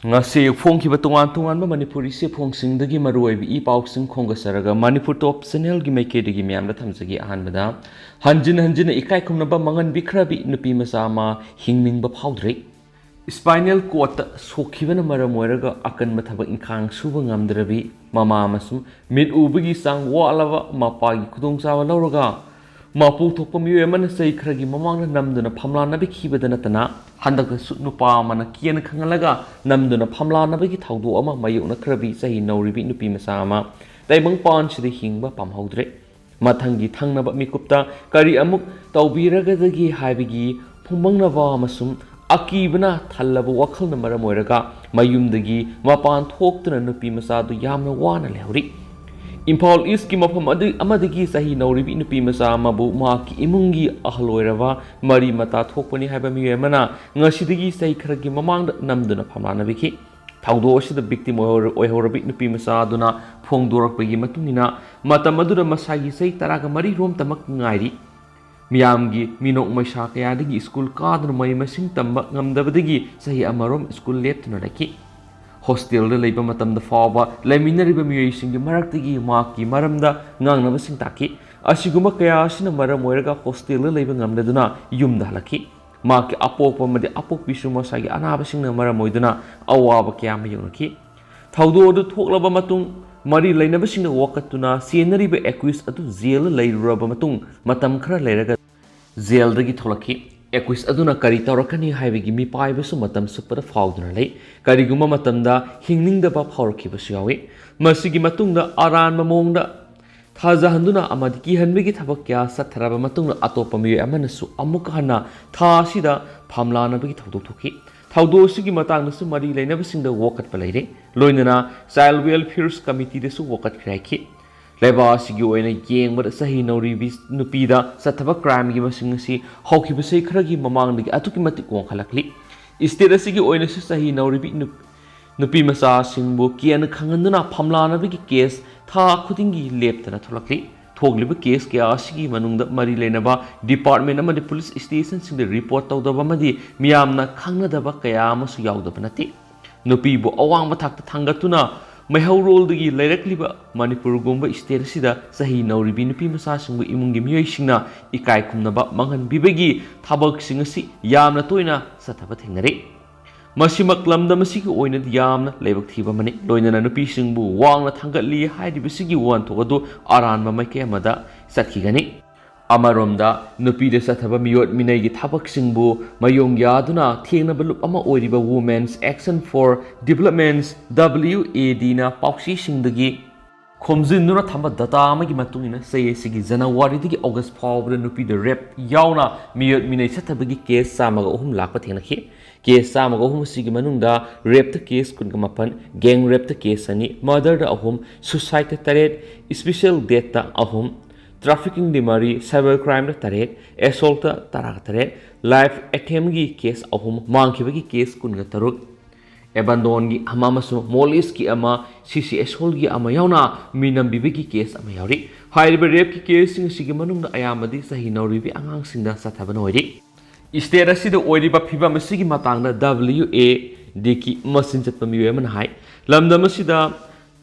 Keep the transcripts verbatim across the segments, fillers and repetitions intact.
ꯉꯁꯤ ꯐꯣꯡꯈꯤꯕ ꯇꯣꯉꯥꯟ ꯇꯣꯉꯥꯟꯕ ꯃꯅꯤꯄꯨꯔꯤ ꯆꯦꯐꯣꯡꯁꯤꯡꯗꯒꯤ ꯃꯔꯨꯑꯣꯏꯕ ꯏ ꯄꯥꯎꯁꯤꯡ ꯈꯣꯝꯒꯠꯆꯔꯒ ꯃꯅꯤꯄꯨꯔ ꯇꯣꯞ ꯆꯦꯅꯦꯜꯒꯤ ꯃꯥꯏꯀꯩꯗꯒꯤ ꯃꯌꯥꯝꯗ ꯊꯝꯖꯒꯦ꯫ ꯑꯍꯥꯟꯕꯗ, ꯍꯟꯖꯤꯟ ꯍꯟꯖꯤꯟꯅ ꯏꯀꯥꯏ ꯈꯨꯝꯅꯕ ꯃꯉꯟ ꯄꯤꯈ꯭ꯔꯕꯤ ꯅꯨꯄꯤ ꯃꯆꯥ ꯑꯃ ꯍꯤꯡꯅꯤꯡꯕ ꯐꯥꯎꯗ꯭ꯔꯦ꯫ ꯁ꯭ꯄꯥꯏꯅꯦꯜ ꯀꯣꯔꯗꯇ ꯁꯣꯛꯈꯤꯕꯅ ꯃꯔꯝ ꯑꯣꯏꯔꯒ ꯑꯀꯟꯕ ꯊꯕꯛ ꯏꯪꯈꯥꯡ ꯁꯨꯕ ꯉꯝꯗ꯭ꯔꯕꯤ ꯃꯃꯥ ꯑꯃꯁꯨꯡ ꯃꯤꯠ ꯎꯕꯒꯤ ꯆꯥꯡ ꯋꯥꯠꯂꯕ ꯃꯄꯥꯒꯤ ꯈꯨꯗꯣꯡꯆꯥꯕ ꯂꯧꯔꯒ ꯃꯄꯨ ꯊꯣꯛꯄ ꯃꯤꯑꯣꯏ ꯑꯃꯅ ꯆꯍꯤ ꯈꯔꯒꯤ ꯃꯃꯥꯡꯗ ꯅꯝꯗꯨꯅ ꯐꯝꯂꯥꯟꯅꯕꯤꯈꯤꯕꯗ ꯅꯠꯇꯅ, ꯍꯟꯗꯛꯇꯁꯨ ꯅꯨꯄꯥ ꯑꯃꯅ ꯀꯤꯌꯦꯅ ꯈꯪꯍꯜꯂꯒ ꯅꯝꯗꯨꯅ ꯐꯝꯂꯥꯟꯅꯕꯒꯤ ꯊꯧꯗꯣꯛ ꯑꯃ ꯃꯥꯌꯣꯛꯅꯈ꯭ꯔꯕꯤ ꯆꯍꯤ ꯅꯧꯔꯤꯕꯤ ꯅꯨꯄꯤ ꯃꯆꯥ ꯑꯃ ꯇꯥꯏꯕꯪꯄꯥꯟꯁꯤꯗ ꯍꯤꯡꯕ ꯄꯥꯝꯍꯧꯗ꯭ꯔꯦ꯫ ꯃꯊꯪꯒꯤ ꯊꯪꯅꯕ ꯃꯤꯀꯨꯞꯇ ꯀꯔꯤ ꯑꯃꯨꯛ ꯇꯧꯕꯤꯔꯒꯗꯒꯦ ꯍꯥꯏꯕꯒꯤ ꯐꯨꯝꯕꯪꯅꯕ ꯑꯃꯁꯨꯡ ꯑꯀꯤꯕꯅ ꯊꯜꯂꯕ ꯋꯥꯈꯜꯅ ꯃꯔꯝ ꯑꯣꯏꯔꯒ ꯃꯌꯨꯝꯗꯒꯤ ꯃꯄꯥꯟ ꯊꯣꯛꯇꯨꯅ ꯅꯨꯄꯤ ꯃꯆꯥꯗꯨ ꯌꯥꯝꯅ ꯋꯥꯅ ꯂꯩꯍꯧꯔꯤ꯫ ꯏꯝꯐꯥꯜ ꯏꯁꯀꯤ ꯃꯐꯝ ꯑꯗꯨ ꯑꯃꯗꯒꯤ ꯆꯍꯤ ꯅꯧꯔꯤꯕꯤ ꯅꯨꯄꯤ ꯃꯆꯥ ꯑꯃꯕꯨ ꯃꯍꯥꯛꯀꯤ ꯏꯃꯨꯡꯒꯤ ꯑꯍꯜ ꯑꯣꯏꯔꯕ ꯃꯔꯤ ꯃꯇꯥ ꯊꯣꯛꯄꯅꯤ ꯍꯥꯏꯕ ꯃꯤꯑꯣꯏ ꯑꯃꯅ ꯉꯁꯤꯗꯒꯤ ꯆꯍꯤ ꯈꯔꯒꯤ ꯃꯃꯥꯡꯗ ꯅꯝꯗꯨꯅ ꯐꯝꯂꯥꯟꯅꯕꯤꯈꯤ꯫ ꯊꯧꯗꯣꯛ ꯑꯁꯤꯗ ꯕꯤꯛꯇꯤꯝ ꯑꯣꯏꯍꯧꯔꯕꯤ ꯅꯨꯄꯤ ꯃꯆꯥ ꯑꯗꯨꯅ ꯐꯣꯡꯗꯣꯔꯛꯄꯒꯤ ꯃꯇꯨꯡ ꯏꯟꯅ, ꯃꯇꯝ ꯑꯗꯨꯗ ꯃꯁꯥꯒꯤ ꯆꯍꯤ ꯇꯔꯥꯒ ꯃꯔꯤ ꯔꯣꯝꯇꯃꯛ ꯉꯥꯏꯔꯤ꯫ ꯃꯤꯌꯥꯝꯒꯤ ꯃꯤꯅꯣꯛ ꯃꯩꯁꯥ ꯀꯌꯥꯗꯒꯤ ꯁ꯭ꯀꯨꯜ ꯀꯥꯗꯨꯅ ꯃꯍꯩ ꯃꯁꯤꯡ ꯇꯝꯕ ꯉꯝꯗꯕꯗꯒꯤ ꯆꯍꯤ ꯑꯃꯔꯣꯝ ꯁ꯭ꯀꯨꯜ ꯂꯦꯞꯇꯨꯅ ꯂꯩꯈꯤ꯫ ꯍꯣꯁꯇꯦꯜꯗ ꯂꯩꯕ ꯃꯇꯝꯗ ꯐꯥꯎꯕ ꯂꯩꯃꯤꯟꯅꯔꯤꯕ ꯃꯤꯑꯣꯏꯁꯤꯡꯒꯤ ꯃꯔꯛꯇꯒꯤ ꯃꯍꯥꯛꯀꯤ ꯃꯔꯝꯗ ꯉꯥꯡꯅꯕꯁꯤꯡ ꯇꯥꯈꯤ꯫ ꯑꯁꯤꯒꯨꯝꯕ ꯀꯌꯥ ꯑꯁꯤꯅ ꯃꯔꯝ ꯑꯣꯏꯔꯒ ꯍꯣꯁꯇꯦꯜꯗ ꯂꯩꯕ ꯉꯝꯗꯗꯨꯅ ꯌꯨꯝꯗ ꯍꯜꯂꯛꯈꯤ꯫ ꯃꯍꯥꯛꯀꯤ ꯑꯄꯣꯛꯄ ꯑꯃꯗꯤ ꯑꯄꯣꯛꯄꯤꯁꯨ ꯃꯁꯥꯒꯤ ꯑꯅꯥꯕꯁꯤꯡꯅ ꯃꯔꯝ ꯑꯣꯏꯗꯨꯅ ꯑꯋꯥꯕ ꯀꯌꯥ ꯃꯥꯌꯣꯛꯅꯈꯤ꯫ ꯊꯧꯗꯣꯛ ꯑꯗꯨ ꯊꯣꯛꯂꯕ ꯃꯇꯨꯡ, ꯃꯔꯤ ꯂꯩꯅꯕꯁꯤꯡꯅ ꯋꯥꯀꯠꯇꯨꯅ ꯆꯦꯟꯅꯔꯤꯕ ꯑꯦꯀ꯭ꯌꯨꯁ ꯑꯗꯨ ꯖꯦꯜꯗ ꯂꯩꯔꯨꯔꯕ ꯃꯇꯨꯡ, ꯃꯇꯝ ꯈꯔ ꯂꯩꯔꯒ ꯖꯦꯜꯗꯒꯤ ꯊꯣꯛꯂꯛꯈꯤ꯫ ꯑꯦꯀ꯭ꯌꯨꯁ ꯑꯗꯨꯅ ꯀꯔꯤ ꯇꯧꯔꯛꯀꯅꯤ ꯍꯥꯏꯕꯒꯤ ꯃꯤꯄꯥꯏꯕꯁꯨ ꯃꯇꯝ ꯆꯨꯞꯄꯗ ꯐꯥꯎꯗꯨꯅ ꯂꯩ꯫ ꯀꯔꯤꯒꯨꯝꯕ ꯃꯇꯝꯗ ꯍꯤꯡꯅꯤꯡꯗꯕ ꯐꯥꯎꯔꯛꯈꯤꯕꯁꯨ ꯌꯥꯎꯏ꯫ ꯃꯁꯤꯒꯤ ꯃꯇꯨꯡꯗ ꯑꯔꯥꯟꯕ ꯃꯑꯣꯡꯗ ꯊꯥꯖꯍꯟꯗꯨꯅ ꯑꯃꯗꯤ ꯀꯤꯍꯟꯕꯒꯤ ꯊꯕꯛ ꯀꯌꯥ ꯆꯠꯊꯔꯕ ꯃꯇꯨꯡꯗ, ꯑꯇꯣꯞꯄ ꯃꯤꯑꯣꯏ ꯑꯃꯅꯁꯨ ꯑꯃꯨꯛꯀ ꯍꯟꯅ ꯊꯥ ꯑꯁꯤꯗ ꯐꯝꯂꯥꯟꯅꯕꯒꯤ ꯊꯧꯗꯣꯛ ꯊꯣꯛꯈꯤ꯫ ꯊꯧꯗꯣꯛ ꯑꯁꯤꯒꯤ ꯃꯇꯥꯡꯗꯁꯨ ꯃꯔꯤ ꯂꯩꯅꯕꯁꯤꯡꯗ ꯋꯥꯀꯠꯄ ꯂꯩꯔꯦ꯫ ꯂꯣꯏꯅꯅ ꯆꯥꯏꯜ ꯋꯦꯜꯐꯤꯌꯔ ꯀꯃꯤꯇꯤꯗꯁꯨ ꯋꯥꯀꯠꯈ꯭ꯔꯦ ꯍꯥꯏꯈꯤ꯫ ꯂꯩꯕꯥꯛ ꯑꯁꯤꯒꯤ ꯑꯣꯏꯅ ꯌꯦꯡꯕꯗ ꯆꯍꯤ ꯅꯧꯔꯤꯕꯤ ꯅꯨꯄꯤꯗ ꯆꯠꯊꯕ ꯀ꯭ꯔꯥꯏꯝꯒꯤ ꯃꯁꯤꯡ ꯑꯁꯤ ꯍꯧꯈꯤꯕ ꯆꯍꯤ ꯈꯔꯒꯤ ꯃꯃꯥꯡꯗꯒꯤ ꯑꯗꯨꯛꯀꯤ ꯃꯇꯤꯛ ꯋꯥꯡꯈꯠꯂꯛꯂꯤ꯫ ꯁ꯭ꯇꯦꯠ ꯑꯁꯤꯒꯤ ꯑꯣꯏꯅꯁꯨ ꯆꯍꯤ ꯅꯧꯔꯤꯕꯤ ꯅꯨ-, ꯅꯨꯄꯤ ꯃꯆꯥꯁꯤꯡꯕꯨ ꯀꯤꯌꯦꯅ ꯈꯪꯍꯟꯗꯨꯅ ꯐꯝꯂꯥꯟꯅꯕꯒꯤ ꯀꯦꯁ ꯊꯥ ꯈꯨꯗꯤꯡꯒꯤ ꯂꯦꯞꯇꯅ ꯊꯣꯛꯂꯛꯂꯤ꯫ ꯊꯣꯛꯂꯤꯕ ꯀꯦꯁ ꯀꯌꯥ ꯑꯁꯤꯒꯤ ꯃꯅꯨꯡꯗ ꯃꯔꯤ ꯂꯩꯅꯕ ꯗꯤꯄꯥꯔꯠꯃꯦꯟ ꯑꯃꯗꯤ ꯄꯨꯂꯤꯁ ꯁ꯭ꯇꯦꯁꯟꯁꯤꯡꯗ ꯔꯤꯄꯣꯔꯠ ꯇꯧꯗꯕ ꯑꯃꯗꯤ ꯃꯤꯌꯥꯝꯅ ꯈꯪꯅꯗꯕ ꯀꯌꯥ ꯑꯃꯁꯨ ꯌꯥꯎꯗꯕ ꯅꯠꯇꯦ꯫ ꯅꯨꯄꯤꯕꯨ ꯑꯋꯥꯡꯕ ꯊꯥꯛꯇ ꯊꯥꯡꯒꯠꯇꯨꯅ ꯃꯩꯍꯧꯔꯣꯜꯗꯒꯤ ꯂꯩꯔꯛꯂꯤꯕ ꯃꯅꯤꯄꯨꯔꯒꯨꯝꯕ state ꯑꯁꯤꯗ ꯆꯍꯤ ꯅꯧꯔꯤꯕꯤ ꯅꯨꯄꯤ ꯃꯆꯥꯁꯤꯡꯕꯨ ꯏꯃꯨꯡꯒꯤ ꯃꯤꯑꯣꯏꯁꯤꯡꯅ ꯏꯀꯥꯏ ꯈꯨꯝꯅꯕ ꯃꯥꯡꯍꯟꯕꯤꯕꯒꯤ ꯊꯕꯛꯁꯤꯡ ꯑꯁꯤ ꯌꯥꯝꯅ ꯇꯣꯏꯅ ꯆꯠꯊꯕ ꯊꯦꯡꯅꯔꯤ꯫ ꯃꯁꯤꯃꯛ ꯂꯝꯗꯝ ꯑꯁꯤꯒꯤ ꯑꯣꯏꯅꯗꯤ ꯌꯥꯝꯅ ꯂꯥꯏꯕꯛ ꯊꯤꯕ ꯑꯃꯅꯤ꯫ ꯂꯣꯏꯅꯅ ꯅꯨꯄꯤꯁꯤꯡꯕꯨ ꯋꯥꯡꯅ ꯊꯥꯡꯒꯠꯂꯤ ꯍꯥꯏꯔꯤꯕꯁꯤꯒꯤ ꯋꯥꯍꯟꯊꯣꯛ ꯑꯗꯨ ꯑꯔꯥꯟꯕ ꯃꯥꯏꯀꯩ ꯑꯃꯗ ꯆꯠꯈꯤꯒꯅꯤ꯫ ꯑꯃꯔꯣꯝꯗ, ꯅꯨꯄꯤꯗ ꯆꯠꯊꯕ ꯃꯤꯑꯣꯠ ꯃꯤꯅꯩꯒꯤ ꯊꯕꯛꯁꯤꯡꯕꯨ ꯃꯥꯌꯣꯡ ꯌꯥꯗꯨꯅ ꯊꯦꯡꯅꯕ ꯂꯨꯞ ꯑꯃ ꯑꯣꯏꯔꯤꯕ Women's Action for Development, W A D ꯅ ꯄꯥꯎꯆꯦꯁꯤꯡꯗꯒꯤ ꯈꯣꯝꯖꯤꯟꯗꯨꯅ ꯊꯝꯕ data ꯑꯃꯒꯤ ꯃꯇꯨꯡ ꯏꯟꯅ, ꯆꯍꯤ ꯑꯁꯤꯒꯤ ꯖꯅꯋꯥꯔꯤꯗꯒꯤ ꯑꯣꯒꯁ ꯐꯥꯎꯕꯗ ꯅꯨꯄꯤꯗ rape ꯌꯥꯎꯅ ꯃꯤꯑꯣꯠ ꯃꯤꯅꯩ ꯆꯠꯊꯕꯒꯤ case ꯆꯥꯝꯃꯒ ꯑꯍꯨꯝ ꯂꯥꯛꯄ ꯊꯦꯡꯅꯈꯤ꯫ Case ꯆꯥꯝꯃꯒ ꯑꯍꯨꯝ ꯑꯁꯤꯒꯤ ꯃꯅꯨꯡꯗ rape ꯇ case ꯀꯨꯟꯒ ꯃꯥꯄꯟ, gang rape ꯇ case ꯑꯅꯤ, murder ꯗ ꯑꯍꯨꯝ, suicide ꯇ ꯇꯔꯦꯠ, special death ꯇ ꯑꯍꯨꯝ, trafficking ꯗꯤ ꯃꯔꯤ, cyber crime ꯗ ꯇꯔꯦꯠ, assault ꯇ ꯇꯔꯥꯒ ꯇꯔꯦꯠ, life attempt ꯀꯤ case ꯑꯍꯨꯝ, ꯃꯥꯡꯈꯤꯕꯒꯤ case ꯀꯨꯟꯒ ꯇꯔꯨꯛ, abandon ꯒꯤ ꯑꯃ ꯑꯃꯁꯨꯡ molest ꯀꯤ ꯑꯃ, ꯁꯤꯁꯤ assault ꯀꯤ ꯑꯃ ꯌꯥꯎꯅ ꯃꯤꯅꯝꯕꯤꯕꯒꯤ case ꯑꯃ ꯌꯥꯎꯔꯤ꯫ ꯍꯥꯏꯔꯤꯕ rape ꯀꯤ case ꯁꯤꯡ ꯑꯁꯤꯒꯤ ꯃꯅꯨꯡꯗ ꯑꯌꯥꯝꯕꯗꯤ ꯆꯍꯤ ꯅꯧꯔꯤꯕꯤ ꯑꯉꯥꯡꯁꯤꯡꯗ ꯆꯠꯊꯕꯅ ꯑꯣꯏꯔꯤ꯫ State ꯑꯁꯤꯗ ꯑꯣꯏꯔꯤꯕ ꯐꯤꯕꯝ ꯑꯁꯤꯒꯤ ꯃꯇꯥꯡꯗ W A D ꯀꯤ ꯃꯆꯤꯟ ꯆꯠꯄ ꯃꯤꯑꯣꯏ ꯑꯃꯅ ꯍꯥꯏ, ꯂꯝꯗꯝ ꯑꯁꯤꯗ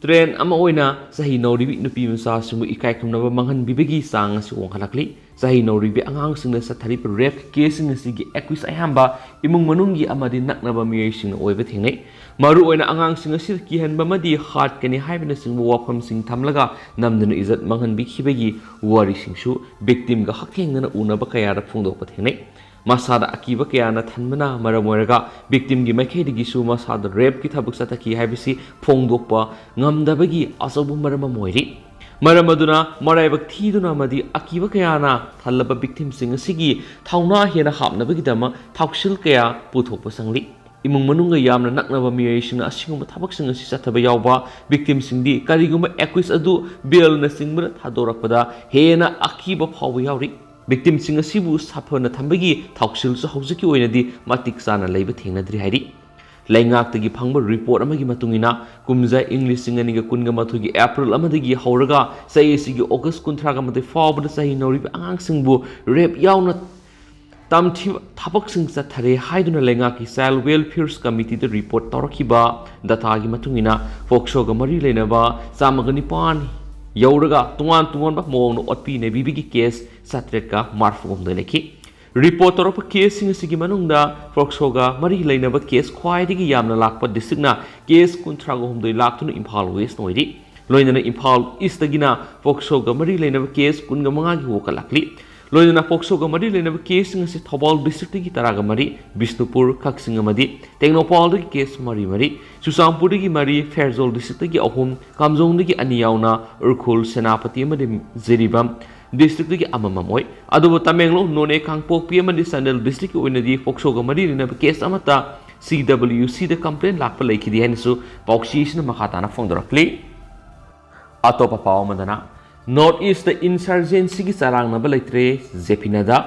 trend ꯑꯃ ꯑꯣꯏꯅ ꯆꯍꯤ ꯅꯧꯔꯤꯕꯤ ꯅꯨꯄꯤ ꯃꯆꯥꯁꯤꯡꯕꯨ ꯏꯀꯥꯏ ꯈꯨꯝꯅꯕ ꯃꯥꯡꯍꯟꯕꯤꯕꯒꯤ ꯆꯥꯡ ꯑꯁꯤ ꯋꯥꯡꯈꯠꯂꯛꯂꯤ꯫ ꯆꯍꯤ ꯅꯧꯔꯤꯕꯤ ꯑꯉꯥꯡꯁꯤꯡꯗ ꯆꯠꯊꯔꯤꯕ rape case ꯁꯤꯡ ꯑꯁꯤꯒꯤ accused ꯑꯌꯥꯝꯕ ꯏꯃꯨꯡ ꯃꯅꯨꯡꯒꯤ ꯑꯃꯗꯤ ꯅꯛꯅꯕ ꯃꯤꯑꯣꯏꯁꯤꯡꯅ ꯑꯣꯏꯕ ꯊꯦꯡꯅꯩ꯫ ꯃꯔꯨꯑꯣꯏꯅ ꯑꯉꯥꯡꯁꯤꯡ ꯑꯁꯤꯗ ꯀꯤꯍꯟꯕ ꯑꯃꯗꯤ ꯍꯥꯠꯀꯅꯤ ꯍꯥꯏꯕꯅꯆꯤꯡꯕ ꯋꯥꯐꯝꯁꯤꯡ ꯊꯝꯂꯒ ꯅꯝꯗꯨꯅ ꯏꯖꯠ ꯃꯥꯡꯍꯟꯕꯤꯈꯤꯕꯒꯤ ꯋꯥꯔꯤꯁꯤꯡꯁꯨ victim ꯒ ꯍꯛꯊꯦꯡꯅꯅ ꯎꯅꯕ ꯀꯌꯥꯗ ꯐꯣꯡꯗꯣꯛꯄ ꯊꯦꯡꯅꯩ꯫ ꯃꯁꯥꯗ ꯑꯀꯤꯕ ꯀꯌꯥꯅ ꯊꯟꯕꯅ ꯃꯔꯝ ꯑꯣꯏꯔꯒ victim ꯒꯤ ꯃꯥꯏꯀꯩꯗꯒꯤꯁꯨ ꯃꯁꯥꯗ rape ꯀꯤ ꯊꯕꯛ ꯆꯠꯊꯈꯤ ꯍꯥꯏꯕꯁꯤ ꯐꯣꯡꯗꯣꯛꯄ ꯉꯝꯗꯕꯒꯤ ꯑꯆꯧꯕ ꯃꯔꯝ ꯑꯃ ꯑꯣꯏꯔꯤ꯫ ꯃꯔꯝ ꯑꯗꯨꯅ ꯃꯔꯥꯏꯕꯛ ꯊꯤꯗꯨꯅ ꯑꯃꯗꯤ ꯑꯀꯤꯕ ꯀꯌꯥꯅ ꯊꯜꯂꯕ victim ꯁꯤꯡ ꯑꯁꯤꯒꯤ ꯊꯧꯅꯥ ꯍꯦꯟꯅ ꯍꯥꯞꯅꯕꯒꯤꯗꯃꯛ ꯊꯧꯁꯤꯜ ꯀꯌꯥ ꯄꯨꯊꯣꯛꯄ ꯆꯪꯂꯤ꯫ ꯏꯃꯨꯡ ꯃꯅꯨꯡꯒ ꯌꯥꯝꯅ ꯅꯛꯅꯕ ꯃꯤꯑꯣꯏꯁꯤꯡꯅ ꯑꯁꯤꯒꯨꯝꯕ ꯊꯕꯛꯁꯤꯡ ꯑꯁꯤ ꯆꯠꯊꯕ ꯌꯥꯎꯕ victim ꯁꯤꯡꯗꯤ ꯀꯔꯤꯒꯨꯝꯕ accused ꯑꯗꯨ bail ꯅꯆꯤꯡꯕꯅ ꯊꯥꯗꯣꯔꯛꯄꯗ ꯍꯦꯟꯅ ꯑꯀꯤꯕ ꯐꯥꯎꯕ ꯌꯥꯎꯔꯤ꯫ Victim ꯁꯤꯡ ꯑꯁꯤꯕꯨ ꯁꯥꯐꯅ ꯊꯝꯕꯒꯤ ꯊꯧꯁꯤꯜꯁꯨ ꯍꯧꯖꯤꯛꯀꯤ ꯑꯣꯏꯅꯗꯤ ꯃꯇꯤꯛ ꯆꯥꯅ ꯂꯩꯕ ꯊꯦꯡꯅꯗ꯭ꯔꯤ ꯍꯥꯏꯔꯤ꯫ ꯂꯩꯉꯥꯛꯇꯒꯤ ꯐꯪꯕ report ꯑꯃꯒꯤ ꯃꯇꯨꯡ ꯏꯟꯅ, ꯀꯨꯝꯖꯥ ꯏꯪ ꯂꯤꯁꯤꯡ ꯑꯅꯤꯒ ꯀꯨꯟꯒ ꯃꯥꯊꯣꯏꯒꯤ April ꯑꯃꯗꯒꯤ ꯍꯧꯔꯒ ꯆꯍꯤ ꯑꯁꯤꯒꯤ August ꯀꯨꯟꯊ꯭ꯔꯥꯒ ꯃꯥꯊꯣꯏ ꯐꯥꯎꯕꯗ ꯆꯍꯤ ꯅꯧꯔꯤꯕ ꯑꯉꯥꯡꯁꯤꯡꯕꯨ rape ꯌꯥꯎꯅ ꯇꯝꯊꯤꯕ ꯊꯕꯛꯁꯤꯡ ꯆꯠꯊꯔꯦ ꯍꯥꯏꯗꯨꯅ ꯂꯩꯉꯥꯛꯀꯤ Child Welfare Committeeꯗ report ꯇꯧꯔꯛꯈꯤꯕ dataꯒꯤ ꯃꯇꯨꯡ ꯏꯟꯅ, POCSOꯒ ꯃꯔꯤ ꯂꯩꯅꯕ ꯆꯥꯝꯃꯒ ꯅꯤꯄꯥꯟ ꯌꯧꯔꯒ ꯇꯣꯉꯥꯟ ꯇꯣꯉꯥꯟꯕ ꯃꯑꯣꯡꯗ ꯑꯣꯠꯄꯤ ꯅꯩꯕꯤꯕꯒꯤ case ꯆꯥꯇ꯭ꯔꯦꯠꯀ ꯃꯔꯤꯐꯨ ꯍꯨꯝꯗꯣꯏ ꯂꯩꯈꯤ꯫ Report ꯇꯧꯔꯛꯄ caseꯁꯤꯡ ꯑꯁꯤꯒꯤ ꯃꯅꯨꯡꯗ POCSOꯒ ꯃꯔꯤ ꯂꯩꯅꯕ case ꯈ꯭ꯋꯥꯏꯗꯒꯤ ꯌꯥꯝꯅ ꯂꯥꯛꯄ districtꯅ case ꯀꯨꯟꯊ꯭ꯔꯥꯒ ꯍꯨꯝꯗꯣꯏ ꯂꯥꯛꯇꯨꯅ ꯏꯝꯐꯥꯜ Westꯅ ꯑꯣꯏꯔꯤ꯫ ꯂꯣꯏꯅꯅ ꯏꯝꯐꯥꯜ Eastꯇꯒꯤꯅ POCSOꯒ ꯃꯔꯤ ꯂꯩꯅꯕ case ꯀꯨꯟꯒ ꯃꯉꯥꯒꯤ ꯋꯥꯈꯜ ꯂꯥꯛꯂꯤ꯫ ꯂꯣꯏꯅꯅ POCSOꯒ ꯃꯔꯤ ꯂꯩꯅꯕ caseꯁꯤꯡ ꯑꯁꯤ ꯊꯧꯕꯥꯜ districtꯇꯒꯤ ꯇꯔꯥꯒ ꯃꯔꯤ, ꯕꯤꯁꯅꯨꯄꯨꯔ, ꯀꯛꯆꯤꯡ ꯑꯃꯗꯤ ꯇꯦꯡꯅꯧꯄꯜꯗꯒꯤ case ꯃꯔꯤ ꯃꯔꯤ, ꯆꯨꯔꯆꯥꯟꯄꯨꯔꯗꯒꯤ ꯃꯔꯤ, ꯐꯦꯔꯖꯣꯜ districtꯇꯒꯤ ꯑꯍꯨꯝ, ꯀꯥꯝꯖꯣꯡꯗꯒꯤ ꯑꯅꯤ ꯌꯥꯎꯅ ꯎꯈ꯭ꯔꯨꯜ, ꯁꯦꯅꯥꯄꯇꯤ ꯑꯃꯗꯤ ꯖꯤꯔꯤꯕꯥꯝ districtꯇꯒꯤ ꯑꯃꯃꯝ ꯑꯣꯏ꯫ ꯑꯗꯨꯕꯨ ꯇꯃꯦꯡꯂꯣꯡ, ꯅꯣꯅꯦ, ꯀꯥꯡꯄꯣꯛꯄꯤ ꯑꯃꯗꯤ ꯆꯥꯟꯗꯦꯜ districtꯀꯤ ꯑꯣꯏꯅꯗꯤ POCSOꯒ ꯃꯔꯤ ꯂꯩꯅꯕ case ꯑꯃꯠꯇ CWCꯗ complaint ꯂꯥꯛꯄ ꯂꯩꯈꯤꯗꯦ ꯍꯥꯏꯅꯁꯨ ꯄꯥꯎꯆꯦꯁꯤꯅ ꯃꯈꯥ ꯇꯥꯅ ꯐꯣꯡꯗꯣꯔꯛꯂꯤ꯫ ꯑꯇꯣꯞꯄ ꯄꯥꯎ ꯑꯃꯗꯅ, North Eastꯇ insurgencyꯒꯤ ꯆꯔꯥꯡꯅꯕ ꯂꯩꯇ꯭ꯔꯦ, JP Nadda꯫